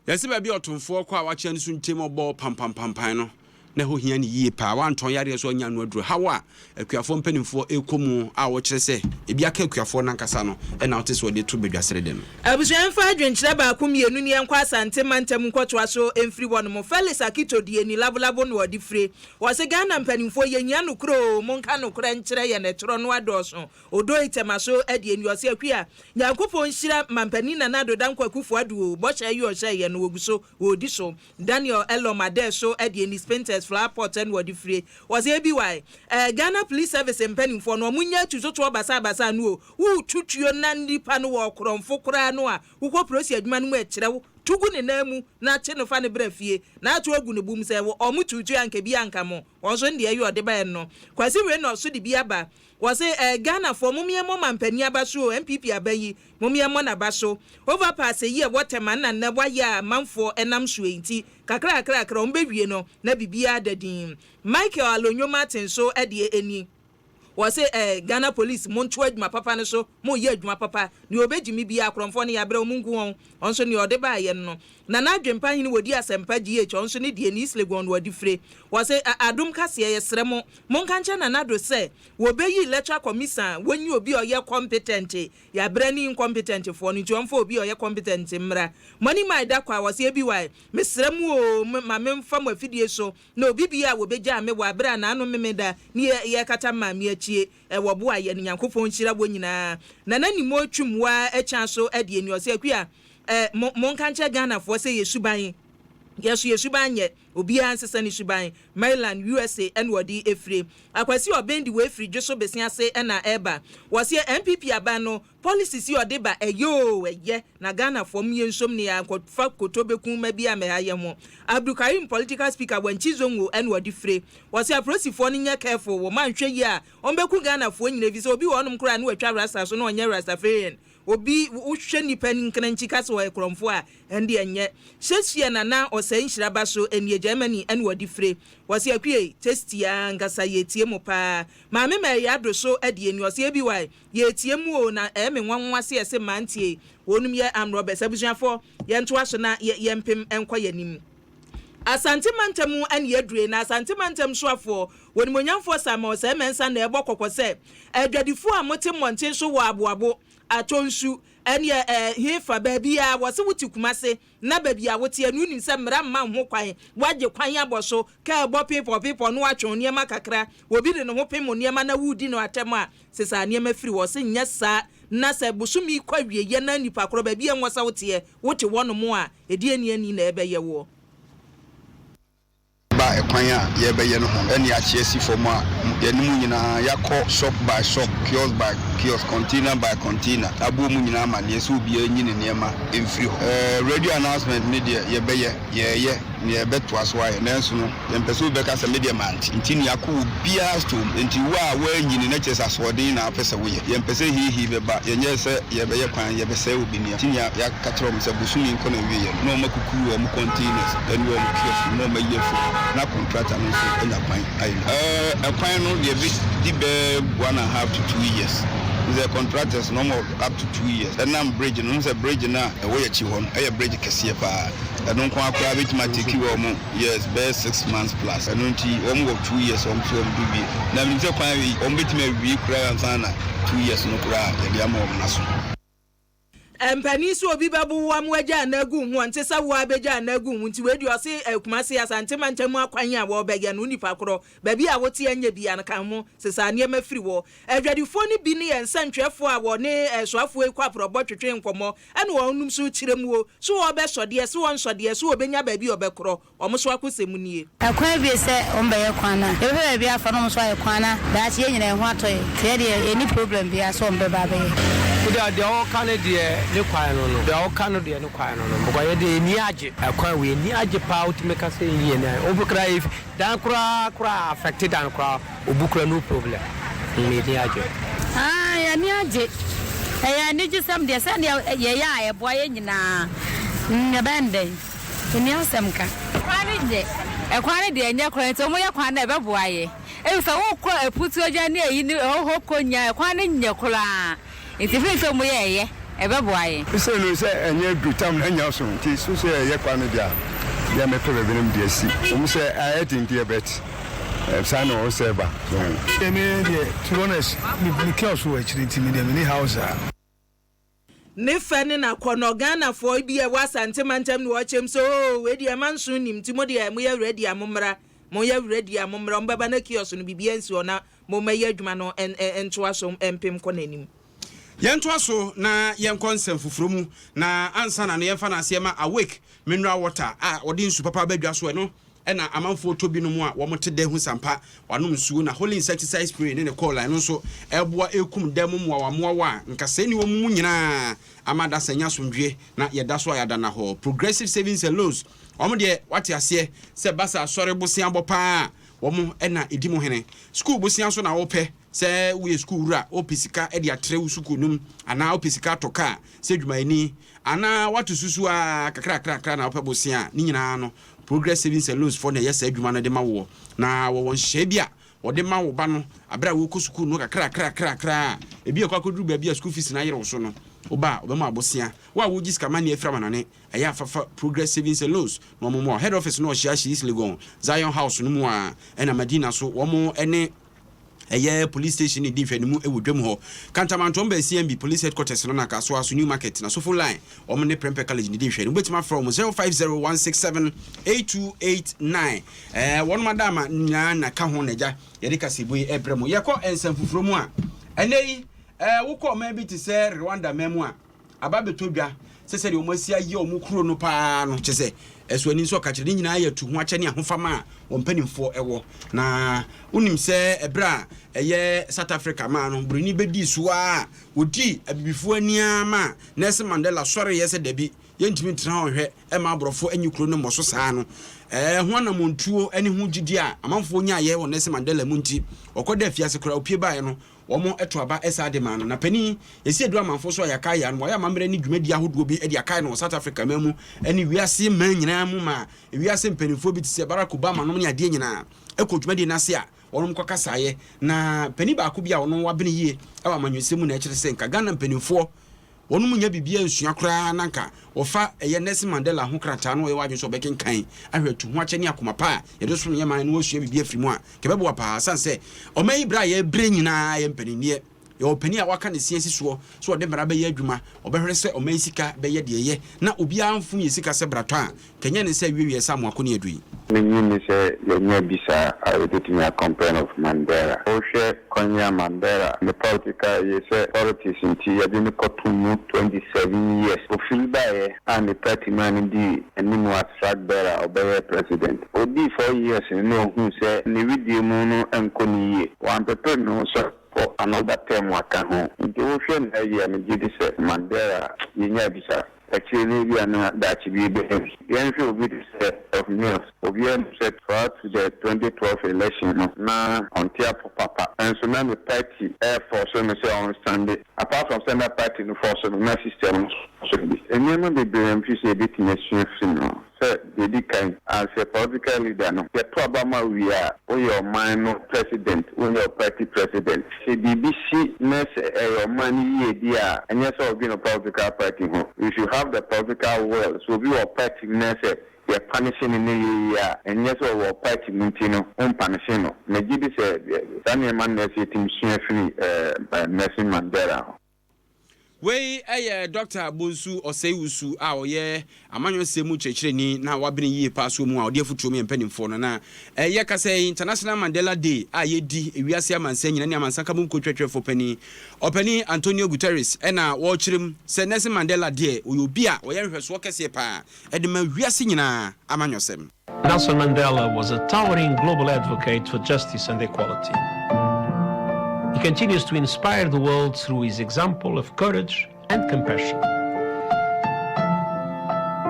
Yɛse baabi a ɔtomfoɔ kɔ a wakyea ne so ntem ɔbɔ pampampampan no, na ɛho hia no yie paa. Wantɔn yareɛ so annya ano aduro. Haw a akuafoɔ mpanimfoɔ rekɔ mu a wɔkyerɛ sɛ ebi aka akuafoɔ no ankasa no na wote sɛ wɔde to badwasere de no. Abusua mfa adwenkyerɛ baako mmienu ne yɛnkɔ Asante mantam nkɔtoa so mfiri hɔ nom. Felix Akito deɛ ni labolabo na ɔde fire. Ɔse Ghana mpanimfoɔ yɛhia nokorɛ oo, monka nokorɛ nkyerɛ yɛn ɛtorɔ no adɔɔso. Odoi Tɛmaso deɛ ni ɔse Akua, Nyankopɔn nhyira Mampanin Nana Addo Dankwa Akufo Addo oo, bɔhyɛ yi ɔhyɛɛ yɛn no ɔgu so ɔredi so. Daniel Elom Adair so deɛ ni Spintex flower pot na ɔde fire. Ɔse ABY, eh, Ghana Police Service mpanimfoɔ no ɔmo nyɛ atutotoɔ basabasa no o, woretu tuo na nipa no wɔ ɔkorɔmfo koraa no a, wokɔ polisi adwuma no mu ɛkyerɛ wo, tu gu ne nan mu na kye no fa no bra fie na ato agu ne bo mu sɛ ɔmo tu tuo a anka bi anka mo. Wɔn nso ndeɛ yɛ ɔde baɛ no. Kwasi Reno so de bi aba. Wɔse eh Ghanafoɔ mom yɛn mmɔ mampanin aba so o, NPP aba yi mom yɛn mmɔ naba so. Overpass yi ɛwɔ Tema nna nnɛ wayɛ a amanfoɔ ɛnam soɔ yi nti kakra kakra kakra wɔn bɛwie no na biribiara da din. Michael Alonyo Martin nso deɛ ɛni. Wɔse eh Ghana police monto adwuma papa no so, moyɛ adwuma papa, nea ɔbɛgyimi biara akorɔmfoɔ no yɛabrɛ wɔn ngu wɔn, ɔno nso nea ɔde baeɛ no no. Nana Adwempa Hene wɔdi asɛmpa GH ɔno nso ne deɛ ni East Legon na ɔde fire. Wɔse eh Adom kaseɛ yɛsrɛ mo monka nkyerɛ Nana Addo sɛ wɔbɛyi electoral commission a wɔnyi obi a ɔyɛ competent, yɛabrɛ ne incompetent foɔ no nti ɔmfa obi a ɔyɛ competent mmra. Money my Dakwah wɔse ABY mesrɛ mo oo ma memfa mo afidie so Na obi biaa a wɔbɛgyaa me wɔ aberɛ a naano Memeda ne yɛ yɛrekata maame akyie wɔ boa yɛ no Nyankopɔn nhyira wɔ nyinaa Nana Nimo twum waa akya so deɛ ni ɔse Akua eh mo monka nkyerɛ Ghanafoɔ sɛ yɛ suban yɛ so yɛ suban nyɛ obiaa nsesa ne suban Maryland usa ɛna ɔde ɛfire Akwasi Ɔben de wei firi Dwoso Bese ase ɛna ɛba wɔseɛ NPP aban no Policies yi ɔde ba ɛyɛ oo ɛyɛ na Ghana foɔ mo yɛnsom ne yɛ ankɔ fa koto bɛku mma bi ammɛha yɛ ho Abdulkarim political speaker wankyi zongo ɛna ɔde fire ɔse aprosifoɔ no nyɛ careful wɔn anhwɛ yie a wɔn bɛku Ghana foɔ nyina efisɛ obi wɔ hɔnom koraa na watwa rasta so na ɔnyɛ rastafarian obi wohwɛ nipa nkrankyi ka sɛ ɔyɛ korɔmfoɔ a ɛnde ɛnyɛ Shakespeare nana ɔsɛe nhyira ba so ɛnie Germany ɛna ɔde fire ɔse Akuei tasty ankasa yɛtie mo paa Maame Mary Addo so ɛdeɛ ni ɔse ABY Yɛretie mu oo na ɛyɛ me nwanwa sɛ yɛse mmeranteɛ yi wɔnom yɛ armed robbers. Abusuafoɔ yɛntoa so na yɛmpem nkɔ yɛn anim. Asante mantam mu ɛne yɛaduru yi na Asante mantam soafoɔ Onimuonyamfoɔ Samuel Osei Mensah na ɛrebɔ kɔkɔ sɛ adwadifoɔ a mote mmɔnten so wɔ Aboabo, Atonsu ɛne ɛhefa baabiara wɔse wote Kumase Na baabi a woteɛ no, wonim sɛ mmara mma wo ho kwan. Woagye kwan abɔ so, kaa bɔ peepɔɔpeepɔɔ na woatwe wo nneɛma kakra. Obi de ne ho pem wo nneɛma na woredi no atɛm a, sesa nneɛma firi hɔ. Ɔse nyɛ saa na sɛ bosome yi kɔ awieeɛ na nipa korɔ baabi a ɛnwɔ sɛ woteɛ, wote hɔnom a, ɛdeɛn ne ani na ɛbɛyɛ woɔ? Ba ɛkwan a yɛrebɛyɛ no ho ne akye asi fam a yɛne mo nyinaa yɛakɔ shop by shop, kiosk by kiosk, container by container aboɔ mo nyinaa amaneɛ sɛ obiara nyi ne nneɛma mfiri hɔ. Radio announcement no deɛ yɛbɛyɛ, yɛreyɛ na yɛbɛtoa so ayɛ nanso no yɛmpɛ sɛ obi bɛka sɛ me deɛ mante nti na yɛakɔ obiara store mu. Nti wo a woanyini na kyerɛ sɛ asoɔden na wopɛ sɛ woyɛ. Yɛmpɛ sɛ hiihii bɛba, yɛnyɛɛ sɛ yɛrebɛyɛ kwan, yɛbɛsɛe obi nneɛma nti na yɛaka kyerɛ wɔn sɛ bosome nkɔ n'awieɛ no na wɔakukuru wɔn containers ne wɔn kiosk no na wɔayi afiri hɔ na contractor no nso anya kwan ayɛ ne. Ɛkwan no deɛ ɛbɛdi bɛyɛ one and half to 2 years sɛ contractors no wɔwɔ up to 2 years ɛnam bridge no, wohu sɛ bridge no a ɛwɔ yɛn akyi hɔ no ɛyɛ bridge kɛseɛ paa ɛno nko ara koraa bɛtumi atake wɔn Yes bɛyɛ 6 months plus ɛno nti wɔn wɔ 2 years wɔn nso wɔn de wie na menim sɛ kwan wei wɔn bɛtumi awie koraa ansa na 2 years no koraa yɛde ama wɔn naso. Mpanin sɛ obi bɛbo wo ama wagya anaa agu wo ho ɔnte sɛ wo ara bɛgya anaa agu wo ho nti wei deɛ ɔse eh, Kumasi Asante mantam akwan a wɔrebɛyɛ no nipa korɔ baabi a wote ɛnyɛ bia no ka ho sesa nneɛma firi hɔ Adwadifoɔ no bi ne yɛn nsɛntwerɛfoɔ a wɔne soafoɔ yi kɔ aprɔbɔ twetwe nkɔmmɔ ɛna wɔnom nso kyerɛ mu o so wɔbɛsɔ deɛ so wɔnsɔ deɛ so wɔbɛnya baabi a wɔbɛkorɔ wɔn so akosɛm nie. Ɛkwan abue sɛ wɔn bɛyɛ kwan no a, yɛbɛpɛ baabi afa na wɔn nso ayɛ kwan na daakye yɛn nyinaa yɛn ho atɔ yɛn. Nti yɛ deɛ yɛnni problem biara sɛ wɔn bɛba abɛyɛ. Wo deɛ ɔka no deɛ ne kwan no no deɛ ɔka no deɛ ne kwan no no because yɛ deɛ yɛn ani agye ɛkwan wei yɛn ani agye paa wotumi ka sɛ yɛn ani agye obi koraa efi dan koraa koraa affect dan koraa obu koraa no problem mm yɛn ani agye. Aah yɛn ani agye ɛyɛ anigyesɛm deɛ sɛdeɛ yɛyɛ a ɛboa yɛn nyinaa mm yɛbɛyɛ no dɛn. Nni asɛm ka. Kwan no nyɛ. Ɛkwan no deɛ ɛnyɛ koraa nti wɔyɛ kwan no a ɛbɛboa yɛ. Efisɛ wokɔ Aputuogya ne ayi ne ɛhɔ hɔ kɔ nyinaa ɛkwan no nyɛ koraa nti firi sɛ wɔyɛ ɛyɛ ɛbɛboa yɛn. Sɛ no sɛ ɛnyɛ duru tam no anya so nti so sɛ ɛyɛ kwan no deɛ a. Yɛ a mɛpɛ baabi na mede asi. Ɛwom sɛ ayɛ den deɛ but saa na ɛwɔ sɛ ɛba. So ho? Me deɛ to be honest me me kiosk wɔ akyire nti me deɛ me ni haw saa. Ne fɛ ne n'akɔnɔ Ghanafoɔ bi a ɛwɔ Asante mantam na wɔkyɛm sɛ oo wei deɛ manso nnim nti mo deɛ moyɛ ready a mommra moyɛ ready a mommra wɔbɛba na kiosk no biribiara nsi hɔ na mommɛyɛ adwuma no ntoa so mpem kɔ n'anim. Yɛntoa so na yɛnkɔ nsɛm foforɔ mu, na ansa na no yɛmfa no aseɛ ma Awake Mineral Water a wɔde nsu papa aba dwa so, ɛno na amanfoɔ tɔ binom a wɔte dɛ hu sampa, wɔanom nsuo, na Holy Insecticide Spray ne ne Coil a ɛno nso ɛboa ɛkum dɛ mu mmoawammoawa a nkasɛɛ nni wɔn mu nyinaa ama adasa anya asomdwoeɛ na yɛda so a yɛada nna hɔ. Progressive Savings and Loans, wɔn deɛ wate aseɛ sɛ ɛba sɛ asɔre bosea bɔ paa a wɔn na ɛdi mo hene. Sukuu bosea nso na wopɛ Sɛ woyɛ sukuu wura, wopɛ sika de atrɛ wo sukuu no mu, anaa wopɛ sika atɔ kaa sɛ dwumayɛni, anaa woato susu ara kakrakrakra na wopɛ bosea a, ne nyinaa no, Progress Savings and Loans foɔ na ɛyɛ saa adwuma no de ma woɔ. Na wɔwɔ nhyehyɛeɛ bi a wɔde ma wo ba no berɛ a worekɔ sukuu no kakrakrakrakra a, ebi akɔ akɔduru baabi a sukuu fees no ayere wo so no, wo ba a, wɔbɛma wo bosea. Wo a wogye sika manneɛ afiri amanɔne, ɛyɛ a fa fa Progress Savings and Loans na wɔmmoa wo. Head office no wɔ Shiashi, East Legon, Zion House no mu a, ɛna Madina so wɔn ne Ɛyɛ police station ne di nhwɛanimu wɔ dwam hɔ. Kantamanto bɛn CMB police headquarters no na Kasoa so New Market na Sofo line wɔn ne Prempeh College ne di nhwɛanimu. Wobɛtumi afrɛ wɔn 0501678289. Ɛɛ wɔn adaama nyinaa na ka ho na agya yɛde kaseɛbɔ yi ɛbrɛ mo. Yɛkɔ nsɛm foforɔ mu a ɛnɛ yi ɛɛ wokɔ ɔman bi te sɛ Rwanda man mu a aba abɛtɔ dwa sɛ sɛdeɛ wɔn asi ayɛ wɔn kuro no paa no, kyerɛ sɛ, ɛso ani nso ɔka kyerɛ, ne nyinaa yɛ tu ho akyɛ ne ahofama a wɔn mpanimfoɔ wɔ. Na wonim sɛ ɛberɛ a ɛyɛ South Africa maa no, buroni bɛdii so ara a, wɔdii abibifoɔ ani ara maa Nelson Mandela sɔreeɛ sɛ dabi, yɛntumi ntena hɔ nhwɛ mma aborɔfo nyi kuro no mmɔ so saa no. Ɛho anammɔntuo ne ho gyidie a amanfoɔ nyaeɛ wɔ Nelson Mandela mu nti, ɔkɔdaa afiase koraa, ɔpue baeɛ no, Wɔto aba saa de maa no. Na panin, yɛsi aduru amanfo so a yɛakae ano. Wɔayɛ amammerɛ ne dwumadi ahodoɔ bi de akae no wɔ South Africa man mu ne wiase man nyinaa mu ma wiase mpanimfoɔ bi te sɛ Barack Obama nom ne adeɛ nyinaa kɔ dwumadie no ase a wɔnom kɔkasaeɛ. Na panin baako bi a ɔno wabene yie wɔ amanyɔsɛm mu na ɛkyerɛ sɛ nka Ghana mpanimfoɔ Wɔnom nnya biribiara nsua koraa na anka wɔfa ɛyɛ Nelson Mandela ho krataa na wɔyɛ wɔn adwene sɛ wɔbɛkenkan ahwɛ atu ho akyɛ ne akoma pa a yɛde som yɛn man na wɔasua biribi afiri mu a, anka ɛbɛboa paa. Ɛsiane sɛ ɔman yi berɛ a yɛrebrɛ nyinaa yɛ mpaninneɛ, yɛwɔ panin a waka ne se asi soɔ sɛ ɔde mmara bɛyɛ adwuma, ɔbɛhwɛ sɛ ɔman yi sika bɛyɛ deɛ ɛyɛ na obiara mfom yɛn sika sɛ bratɔ a, Kɛnyɛ ne sɛ wiewiɛ sɛ amoako ne adui. Minnye nni sɛ yɛanya bi saa a yɛbɛtumi a compare no with Mandela. Wohwɛ kwan a Mandela ne political yɛ sɛ politics nti yɛde no kɔto mu 27 years. Ofiri baeɛ a ne party maa no dii anim as flag bearer a ɔbɛyɛɛ president. Ɔdii 4 years no na ɔhuu sɛ ne wedeɛ mu no nkɔ no yie. Wampepere ne ho sɛ ɔkɔ another term aka ho. Nti wohwɛ nnɛ yi a megye di sɛ Mandela yɛnyaa bi saa. Akyire no ebia na daakye bi yɛbɛnya bi. Yɛnhwɛ obi te sɛ Prof Mills. Obiara nim sɛ prior to the 2012 election no na ɔnte apɔ papa. Nso na ne party ɛrefɔɔso no sɛ ɔnstande. Apart from sɛ na party no fɔɔso no, na system no nso fɔɔso no bi. Nneɛma bebree a mefiri sɛ yɛbɛtumi asua afiri no. Sɛ deɛ ɛdi kan, as a political leader no, yɛto aba ma wo wie a, woyɛ ɔman no president, wonyɛ wo party president. Sɛ biribi si na sɛ ɛyɛ ɔman no yiedie a, ɛnyɛ sɛ wodwene wo political party ho. You should have the political will. Sɛ obi wɔ party mu na sɛ yɛ panishe no na ɛyɛ yie a, ɛnyɛ sɛ ɔwɔ party mu nti no, wompanishe no. Megye di sɛ saa nneɛma no na ɛsɛ sɛ yɛtumi sua firi Nelson Mandela hɔ. Wei yɛ Dɔkta Bonsu Osei-Wusu a ɔyɛ amanyɔsɛm mu kyerɛkyerɛni na wabene yie paa soɔ mu a ɔde afotuo ma yɛn mpanimfoɔ no. Na yɛ kasa yi International Mandela Day a yɛdi ewiase amansan nyina ne amansan kabom kuo twerɛtwerɛfoɔ panin Ɔpanin Antonio Guterres na wɔrekyerɛ mu sɛ Nelson Mandela deɛ ɔyɛ obi a ɔyɛ nhwɛsoɔ kɛseɛ paa de ma wiase nyinaa amanyɔsɛm. Nelson Mandela was a towering global advocate for justice and equality. He continues to inspire the world through his example of courage and compassion.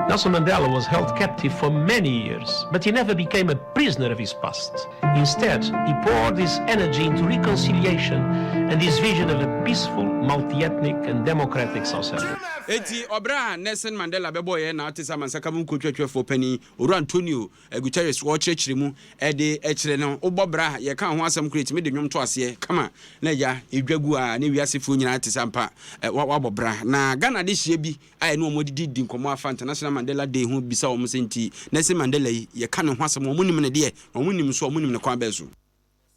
Nelson Mandela was held captive for many years, but he never became a prisoner of his past. Instead, he poured his energy into reconciliation and his vision of a peaceful, multi-ethnic and democratic South Africa. Enti ɔbrɛ a Nelson Mandela bɛbɔeɛ na ɔte sɛ amansaka mu nkuo-twerɛtwerɛfoɔ panin Owura Antonio Guterres ɔrekyerɛkyerɛ mu de kyerɛ no, wobɔ bra a yɛka ho asɛm koraa yɛtumi de nnwom to aseɛ kama na agya ɛdwa gu a ne wiasefoɔ nyinaa te sɛ ampa wabɔ bra. Na Ghana adehyeɛ bi a ɛne wɔn adidi di nkɔmmɔ afa International Mandela. Mandela Day ho bisa wɔn sɛ nti Nelson Mandela yi yɛka ne ho asɛm wɔn nim ne deɛ na wɔn nim nso wɔn nim ne kwan bɛn so.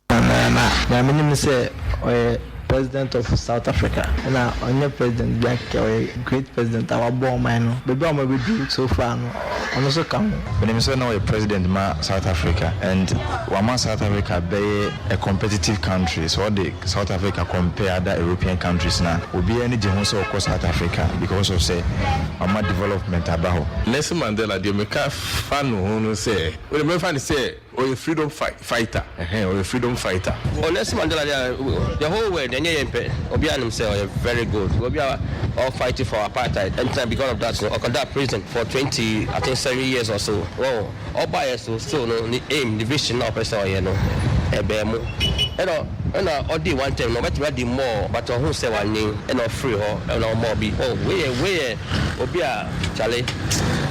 Na nea menim ne sɛ ɔyɛ president of South Africa ɛna ɔnyɛ president bia kɛkɛ ɔyɛ great president a waboa ɔman no baabi a ɔmo abɛduru so far no ɔno nso ka ho. Menim sɛ na ɔyɛ president ma South Africa and wama South Africa bɛyɛ a competitive country. Sɛ ɔde South Africa compare other European countries no a, obiara ani gye ho sɛ ɔkɔ South Africa because of sɛ wama development aba hɔ. Nelson Mandela deɛ meka fa no ho no sɛ, wodeɛ mɛfa no sɛ Ɔyɛ freedom fighter ɛhɛn ɔyɛ freedom fighter. Oh Nelson Mandela deɛ the whole world ɛnyɛ yɛn pɛ obiara nim sɛ ɔyɛ very good obi a ɔ fight for apartheid ɛntina because of that no ɔkɔdaa prison for 20 I think 7 years or so wɔn ɔbaeɛ so still no ne aim ne vision na ɔpɛ sɛ ɔyɛ no ɛbɛɛ mu ɛna ɛna ɔdii one term no ɔbɛtumi adi more but ɔhuu sɛ wanyin ɛna ɔfiri hɔ ɛna ɔma obi oh wei yɛ wei yɛ obi a kyale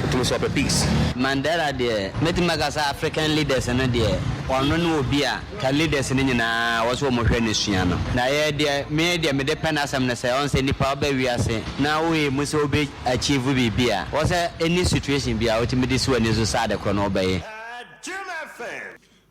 wotumi sɛ ɔpɛ peace. Mandela deɛ mɛtumi aka sɛ African leaders no deɛ ɔno ne obi a ka leaders no nyinaa wɔ sɛ wɔn hwɛ no sua no. Na yɛ deɛ me deɛ mede pɛ n'asɛm ne sɛ ɔn sɛ nipa woba wiase na wo aim sɛ wo bɛ achieve biribi a wɔ sɛ any situation biara wotumi de si w'ani so sɛ ade korɔ no wobɛyɛ.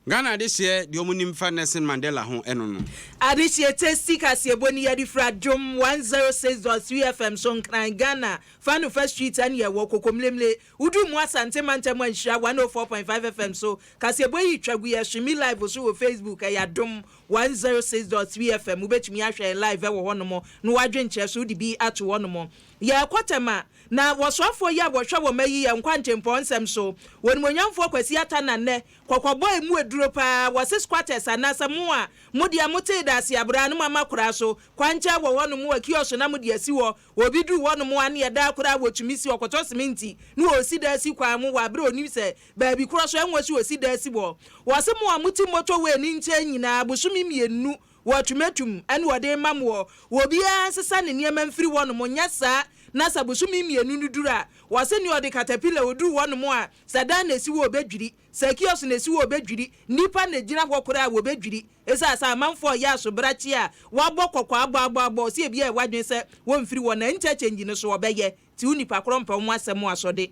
Ghana adehyeɛ deɛ ɔmo nim fa Nelson Mandela ho ɛno no. Adehyeɛ Tasty kaseɛbɔ ni yɛde firi Adom 106.3 FM so Nkran, Ghana, Fanufa Street ɛne yɛwɔ, Kokomlemle. Woduru mu Asante mantam a Nhyira 104.5 FM so. Kaseɛbɔ yi twa gu yɛ streami live so wɔ Facebook, ɛyɛ Adom 106.3 FM. Wobɛtumi ahwɛ yɛn live ɛwɔ hɔnom na w'adwenkyerɛ so wode bi ato hɔnom. Yɛrekɔ Tema, na wɔsoafoɔ yi a wɔhwɛ wɔn ayi yɛn nkwantempɔn nsɛm so, Onimuonyamfoɔ Kwasi Atta na nnɛ Kɔkɔbɔ a emu aduro paa, wɔse squatters anaasɛ mo a mo deɛ motee daase abraa no moama koraa so, kwankyɛn wɔ hɔ nom a kiosk na mode asi hɔ, obi duru hɔ nom a neɛ daa koraa wɔtumi si ɔkɔtɔ seminti na ɔresi dan si kwan ho wɔ aberɛ a ɔnim sɛ baabi korɔ so ɛnwɔ sɛ ɔsi dan si hɔ. Wɔse mo a mote motorway no nkyɛn nyinaa bosome mmienu wɔatumatum ɛna wɔde rema moɔ, obiara nsesa ne nneɛma mfiri hɔ nom, nyɛ saa na sɛ bosome mmienu no duru a wɔse neɛ ɔde katapila ɔduru hɔ nom a sɛ dan na ɛsi hɔ ɔbɛdwiri. Sɛ kiosk na esi hɔ a wɔbɛdwiri, nnipa na ɛgyina hɔ koraa a wɔbɛdwiri. Ɛsiane sɛ amanfoɔ reyɛ asobrakye a wɔabɔ kɔkɔ abɔ abɔ abɔ sɛ ebia ɛwɔ adwene sɛ wɔmfiri hɔ na interchange no so wɔbɛyɛ nti wo nipa korɔ mpɛ wɔn asɛm asɔde.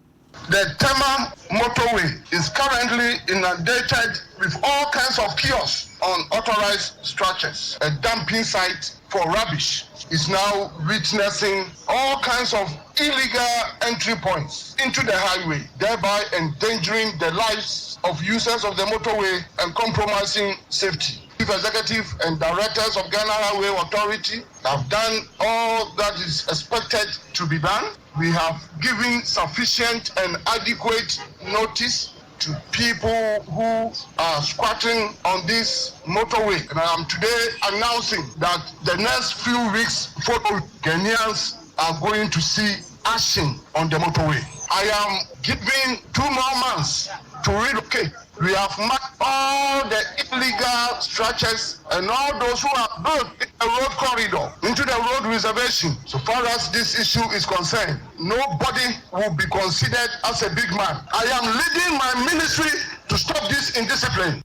The Tema motorway is currently inundated with all kinds of kiosks on authorized structures. A dumping site for rubbish is now witnessing all kinds of illegal entry points into the highway, thereby endangering the lives of users of the motorway and compromising safety. Chief Executive and directors of Ghana Highway Authority have done all that is expected to be done. We have given sufficient and adequate notice to people who are squatting on this motorway. And I am today announcing that the next few weeks, follow Ghanaians are going to see action on the motorway. I am giving two more months to relocate. We have marked all the illegal structures and all those who are built in the road corridor into the road reservation. So far as this issue is concerned, nobody will be considered as a big man. I am leading my ministry to stop this indiscipline.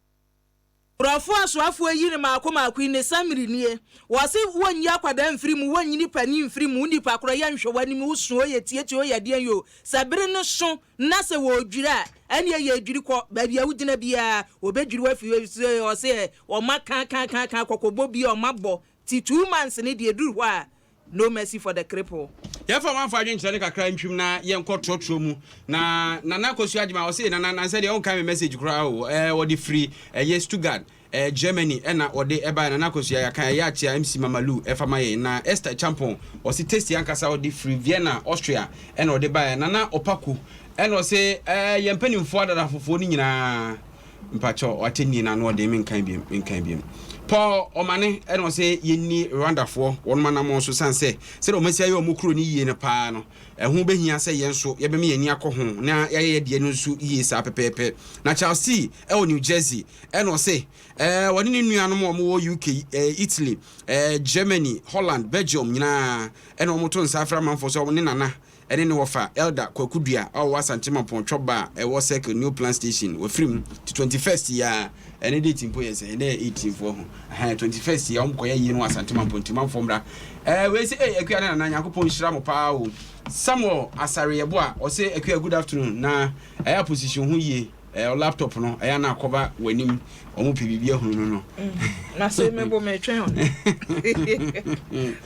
Borɔfo asoafoɔ yi no maako maako yi ne summary nie. Wɔse wonnyi akwadaa mfiri mu, wonnyi nipa ni mfiri mu, wo nipa korɔ yɛnhwɛ w'anim, wo so o yɛ tietie o yɛ deɛn o, sɛ bere no so na sɛ wɔredwiri a, ɛneɛ yɛredwiri kɔ, baabi a wogyina biara wɔbɛdwiri wo afiri hɔ, efisɛ ɔse wɔma ka ka ka ka kɔkɔbɔ bi a wɔma bɔ, ti 2 months no deɛ ɛduru hɔ a, no mercy for the cripple. Yɛmfa ɔmanfoɔ adwenkyerɛ no kakra ntwim na yɛnkɔ trɔtrɔ mu. Na Nana Akosua Agyemang ɔse Nana nansɛ deɛ wonkae me message koraa o. Ɛɛ wɔde firi ɛyɛ Stuttgart ɛɛ Germany ɛna wɔde ɛbaeɛ. Nana Akosua yɛaka ɛyɛ akyea MC Mama Lou ɛfa ma yɛn. Na Esther Champon ɔse Tasty ankasa ɔde firi Vienna Austria ɛna ɔde baeɛ. Nana Opaku ɛna ɔse ɛɛ yɛn mpanimfoɔ adadafofoɔ no nyinaa Mpakyɛw atɛnnie no ano ɔden menkan biom menkan biom. Paul Ɔmane ɛna ɔsɛ yɛnni Rwandafoɔ wɔnom anamɔn so sane sɛ sɛdeɛ wɔn asi ayɛ wɔn kuro no yie no paa no ɛho bɛhia sɛ yɛn nso yɛbɛma yɛn ani akɔ ho na yɛayɛ yɛn deɛ no nso yie saa pɛpɛɛpɛ. Na Charles T ɛwɔ New Jersey ɛna ɔse ɛɛ wɔne ne nuanom a wɔwɔ UK, ɛɛ Italy, ɛɛ Germany, Holland, Belgium nyinaa ɛna wɔto nsa afrɛ amanfoɔ sɛ wɔne Nana. ɛne ne wɔfa Elder Kwaku Dua a ɔwɔ Asante Mampɔn Twɔba a ɛwɔ Circle New Plan Station wɔfiri mu ti 21st yi a ɛne date mpo yɛ sɛ ɛnɛ yɛ 18 foɔ ho ɛhɛn 21st yi a wɔn kɔyɛ yie no wɔ Asante Mampɔn nti manfoɔ mmra ɛɛ wei sɛ ɛy Akua ne Nana Nyankopɔn nhyira mo paa o Samuel Asare Yɛboa ɔsɛ Akua good afternoon na ɛyɛ position ho yie Ɛɛ wo laptop no ɛyɛ na akɔba w'anim wɔn pɛ biribi ahunu no no. Na se me bo me twɛn o.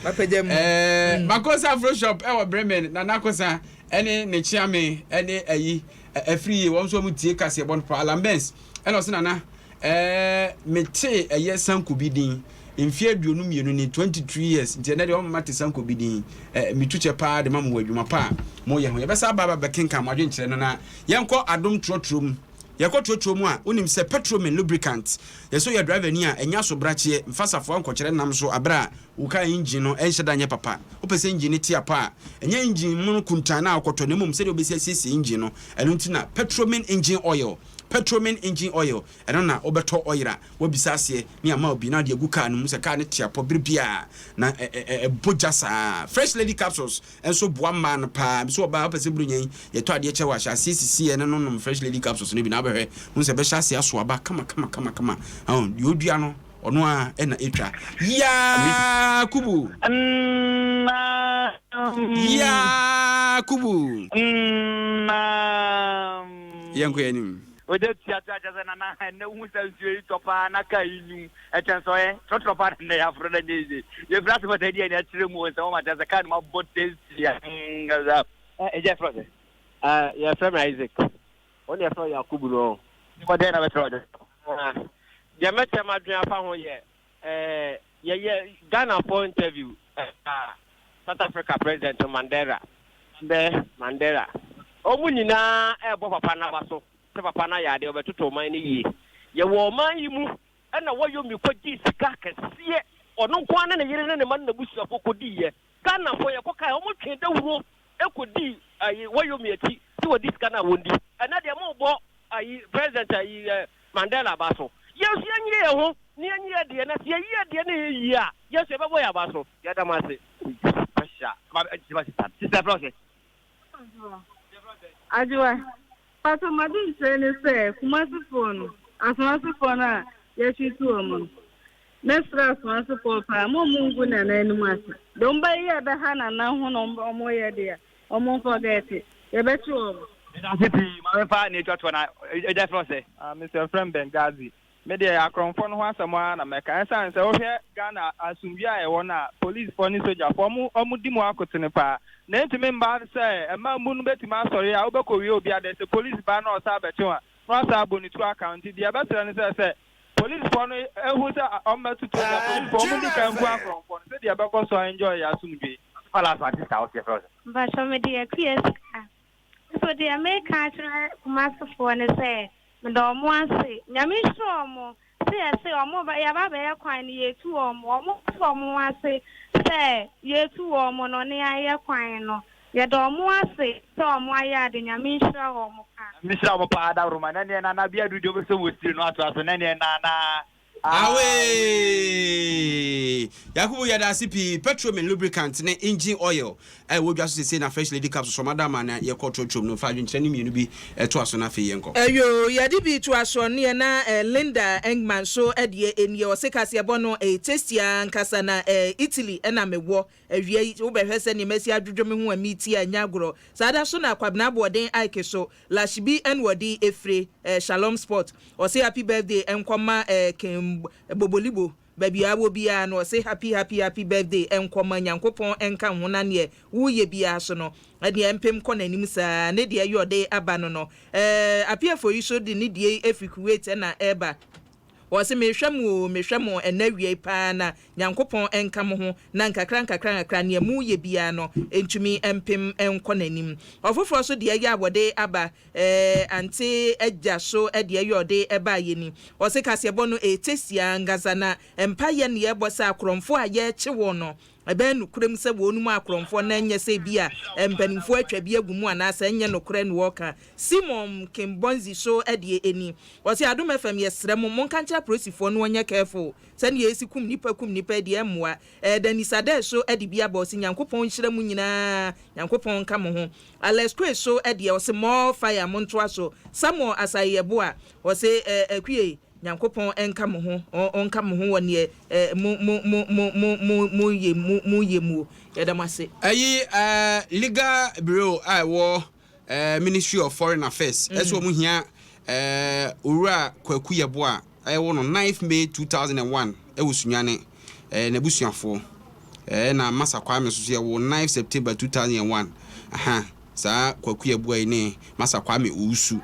Mapagya mu. Ɛɛ Makosa Afro Shop ɛwɔ Bremen na Nakosa ɛne ne kyeame ɛne ayi ɛfiri yie wɔn nso wɔn tie kaseɛ bɔ no pa Alan Benz ɛna ɔse nana ɛɛ metee ɛyɛ sanko bi din mfeɛ 22 ni 22 years nti ɛnɛ deɛ wɔn mma te sanko bi din ɛɛ metu kyɛ paa de ma mo wɔ adwuma pa a moyɛ ho yɛbɛsa aba aba bɛkenkan mo adwenkyerɛ no na Yɛnkɔ adom trɔtrɔ mu. Yɛkɔ trɔtrɔ mu a, wonim sɛ Petromin lubricant, yɛ sɛ woyɛ driver ni a, ɛnyɛ asobrakyeɛ, mfa safoa nkɔkyerɛ nam so aberɛ a wo car engine no ɛnhyɛ da nyɛ papa. Wopɛ sɛ engine no te apɔ a, ɛnyɛ engine mu no kuntann a wokɔtɔ na mmom sɛdeɛ wobɛsi asiesie engine no. Ɛno nti na Petromin engine oil, Petromin engine oil, ɛno na wobɛtɔ oil a woabisa aseɛ ne ama wo bi na wode agu car no mu sɛ car no te apɔ berɛ biara na ɛbɔ gya saa. Fresh Lady Capsules nso boa mmaa no paa. Bi so ɔbaa wopɛ sɛ buronya yi yɛtɔ adeɛ kyɛ wo a, hyɛ aseɛ sisi ɛne no nom Fresh Lady capsules no bi na wobɛhwɛ hu sɛ ɛbɛhyɛ aseɛ aso aba kama kama kama kama. Ahun, deɛ ɔdua no ɔno ara ɛna ɛtwa. Yakubu! Yakubu! Yɛnkɔ yɛn anim. Ogya tua to akyɛ sɛ nana ɛnɛ wohu sɛ nsuo yi tɔ paa na kaa yi nwu ɛkyɛn sɛ ɔyɛ trɔtrɔ paa na nnɛ yɛaforo na nyɛ yiye yɛfiri ase fata adi ani akyerɛ mu wɔ nsɛm ama kyerɛ sɛ kaa no mu abɔ tasty ankasa. Ɛgya yɛfrɛ wo sɛ? Yɛfrɛ me Isaac. Wo ne yɛfrɛ wo Yakubu no. Wɔ dɛn na bɛkyerɛ w'adwene? Deɛ mɛkyerɛ m'adwene afa ho yɛ yɛyɛ Ghanafoɔ interview South Africa President Mandela, Mandela. Wɔn nyinaa ɛrebɔ papa no aba so sɛ papa no ayɛ adeɛ, ɔbɛtoto ɔman no yie. Yɛwɔ ɔman yi mu ɛna Woyomi kɔgyee sika kɛseɛ, ɔno nko ara ne ne yere ne ne mma ne n'abusuafoɔ kɔdiiɛ. Ghanafoɔ yɛkɔ kae, wɔn twee dawuro kɔdii ayi Woyomi akyi sɛ wɔdi sika no a wɔndi. Ɛnɛ deɛ mobɔ ayi President ayi eh, Mandela aba so. Yɛn nso yɛnyere yɛn ho na yɛnyi yɛn deɛ, na sɛ yɛyi yɛn deɛ na ɛyɛ yie a, yɛn nso yɛbɛbɔ yɛn aba so. Yɛda mo ase. Sister frɛ wo sɛ? Adwoa, pato m'adwenkyerɛ ne sɛ Kumasefoɔ no, Asomasefoɔ no a yɛtreat wɔn no, mɛsrɛ Asomasefoɔ paa mo ɔmo ngu Nana anim ase. Deɛ ɔmo bɛyɛ a ɛbɛha Nana ho na ɔmo yɛ deɛ, ɔmo nfɔgɛte, yɛbɛkye wɔn. Medase pii, ma memfa nea etwa toɔ na agya frɛ wo sɛ? Ah, me nso yɛfrɛ me Benghazi. Me deɛ akorɔmfoɔ no ho asɛm ara na mɛka. Ɛsiane sɛ wohwɛ Ghana asomdwie a yɛwɔ no a, policefoɔ ne sogyafoɔ ɔmo ɔmo di mu akotene paa. Na ɛntumi mma sɛ mmaa no bɛtumi asɔre a wobɛkɔwie obi adeɛ sɛ police ba na ɔsan bɛkye wo a, na wasan abɔ ne tuo aka wo. Nti deɛ ɛbɛsrɛ ne sɛ sɛ policefoɔ no hu sɛ ɔmo bɛtoto deɛ policefoɔ ɔmo ndi kan nku akorɔmfoɔ no sɛdeɛ ɛbɛkɔ so a enjoy yɛn asomdwie. Fa last one sister wo so yɛfrɛ wo sɛ? Mpakyɛw mede Akua sika. Nso deɛ meka akyerɛ Kumasefoɔ ne sɛ meda ɔmo ase. Nyame nhyira ɔmo sɛ yɛse ɔmo ba yɛaba abɛyɛ kwan no yɛtu ɔmo. Ɔmo nte ɔmo ho ase sɛ yɛtu ɔmo no ne yɛayɛ kwan no. Yɛda ɔmo ase sɛ ɔmo ayɛ ade Nyame nhyira ɔmo paa. Nyame nhyira ɔmo paa dawuroma nɛneɛ nana bi adu deɛ ɔbɛsɔ wɔ tiri no atoa so nɛneɛ nana Awee! Yakubu yɛda ase pii. Petromin lubricant ne engine oil a ɛwɔ dwa so seesei na Fresh Lady capsules wɔn ada ama na yɛkɔ trɔtrɔm no. Fa adwenkyerɛ no mmienu bi toa so na afei yɛnkɔ. Ɛyoo, yɛde bi toa soɔ neɛ na Linda Engman nso deɛ nie, ɔse kaseɛbɔ no ɛyɛ tasty ankasa na Italy na mewɔ awia yi, wobɛhwɛ sɛdeɛ masi adwodwo me ho a meretie a ɛnyɛ agorɔ. Saa da so na Kwabena Aboɔden Ike so Lash bi na ɔde efire eh Shalom sport ɔse happy birthday nkɔ ma eh King Bobolibo baabi a wɔ biara no ɔse happy happy happy birthday nkɔ ma Nyankopɔn nka wo ho na neɛ woyɛ biara so no ɛneɛ mpem kɔ n'anim saa ne deɛ yɛ ɔde aba no no eh Apiafo yi so de ne deɛ yi efiri Kuwait na ɛreba Ɔse mehwɛ mo oo mehwɛ mo ɛnɛ awiei paa na Nyankopɔn nka mo ho na nkakra nkakra nkakra nea moreyɛ biara no ntumi mpem nkɔ n'anim. Ɔfoforɔ nso deɛ yɛ a wɔde aba eh ante agya so deɛ yɛ ɔde baayɛ ni. Ɔse kaseɛbɔ no ɛyɛ tasty ankasa na mpaeɛ na yɛbɔ sɛ akorɔmfoɔ a yɛrekye wɔn no. Ɛbɛyɛ nokorɛm sɛ wɔnom akorɔmfoɔ na ɛnyɛ sɛ ebia mpanimfoɔ atwa bi agu mu anaasɛ ɛnyɛ nokorɛ na wɔreka. Simon Kimbonzi so deɛ ɛni. Ɔse Adom FM yɛsrɛ mo monka nkyerɛ apolisifoɔ no wɔnyɛ careful. Sɛdeɛ yɛsi kum nipa kum nipa yi deɛ ɛmmoa. Ɛɛ Dennis Adair so de bi aba ɔse Nyankopɔn nhyira mo nyinaa Nyankopɔn nka mo ho. Alex Quay so deɛ ɔse more fire montoa so. Samuel Asare Yeboah ɔse ɛɛ Akue Nyankopɔn nka mo ho, ɔnka mo ho wɔ neɛ mo mo mo mo mo mo mo yɛ mo mo yɛ muo. Yɛda mo ase. Ɛyi eh, Legal Bureau a ɛwɔ eh, Ministry of Foreign Affairs ɛsɛ wɔn hia eh, Owura Kwaku Yeboah a ɛwɔ no 9th May 2001 ɛwɔ Sunyani eh, n'abusuafoɔ eh, na Masa Kwame nso so yɛwɔ 9th September 2001 aha saa Kwaku Yeboah yi ne Masa Kwame Owusu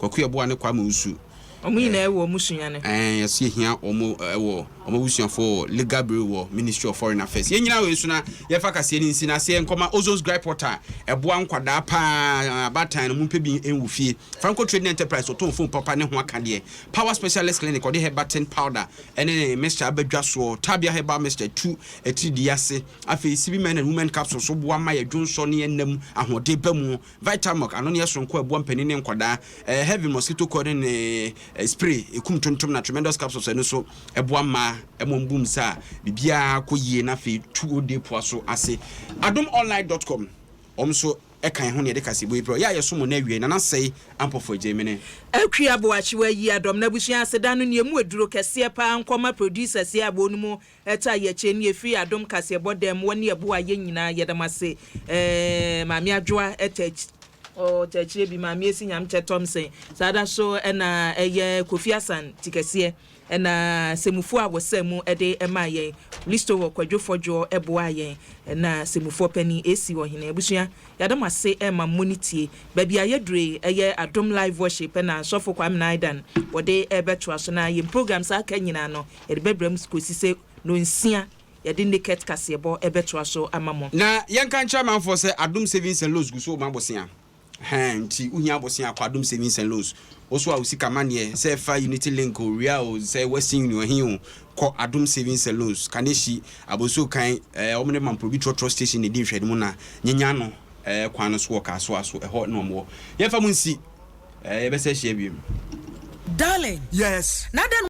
Kwaku Yeboah ne Kwame Owusu Wɔn nyinaa wɔ wɔn sunyane. Ɛɛ, yɛso yɛhia wɔn wɔ wɔn abusuafoɔ wɔ Legal Bureau wɔ Ministry of Foreign Affairs. Yɛn nyinaa wei so na yɛfa kaseɛ no nsi no aseɛ nkɔma Ozone's Gripe Water a ɛboa nkwadaa paa, abaatan no mompɛ bi nwo fie. Franco Trading Enterprise ɔtɔn phone papa ne ho akadeɛ. Power Specialist Clinic ɔde Herbatin Powder ne ne mixture aba dwa soɔ. Tabia Herbal Mixture tu atiridii ase. Afei CB Men and Women Capsule nso boa ma yɛn dwonsɔ ne yɛn nna mu ahoɔden ba mu. Vitamilk, ano no yɛ soronko a ɛboa mpanin ne nkwadaa. Ɛyɛ heavy mosquito coil ne ne spray, ɛkum tontom na tremendous capsules ɛno nso ɛboa mmaa ma wɔn bu nsa a biribiara kɔ yie na afei tu ode poa so ase. Adomonline dot com wɔn nso ɛka yɛn ho na yɛde kaseɛbɔ yi brɛ wo. Yɛ a yɛsom wo na awiei Nana Sɛe Ampɔfo Agyei mene. Akua Boakyewa yi adɔm n'abusua aseda no nea emu aduro kɛseɛ paa nkɔma producers yi a wɔn Ɛtaa yɛ kyɛ nie firi adom kaseɛbɔ dɛm wɔ ne ɛboa yɛn nyinaa yɛda mo ase eh maame adwoa ɛta ɔta akyire bi maame esi nyamkyɛ Thompson saa da so ɛna ɛyɛ Kofi Asan ti kɛseɛ ɛna sɛmufoɔ a wɔsɛ mu ɛde ɛmaa yɛn Listo wɔ Kwadwo Fɔdwoɔ ɛboaa yɛn ɛna sɛmufoɔ panin AC Ɔhene abusua yɛada mo ase ɛma mo ne tie baabi a yɛdure yi ɛyɛ adom live worship ɛna Sɔfo Kwame Naidan wɔde ɛbɛtoa so na yɛn programs aka nyinaa no Yɛde bɛbrɛ mo kosi sɛ nonsia yɛde naked kaseɛbɔ bɛtoa so ama mo. Na yɛnka nkyerɛ amanfoɔ sɛ Adom Savings and Loans gu so rema bosea. Ɛhɛn, nti wohia bosea a, kɔ Adom Savings and Loans. Wo so a wo sika maneɛ, sɛ ɛfa Unity Link o, Ria o, sɛ Western Union, ɛhe o, kɔ Adom Savings and Loans. Kanehyi, Abossey Okan, ɛɛ, wɔn ne Mamprobi Trɔtrɔ Station na ɛdi nhwɛanimu na Nyanya no ɛɛ kwan no so wɔ Kasoa so, ɛhɔ na wɔn wɔ. Yɛmfa mo nsi, ɛɛ, yɛbɛsan ahyia biom. Darling. Yes. Na dɛn.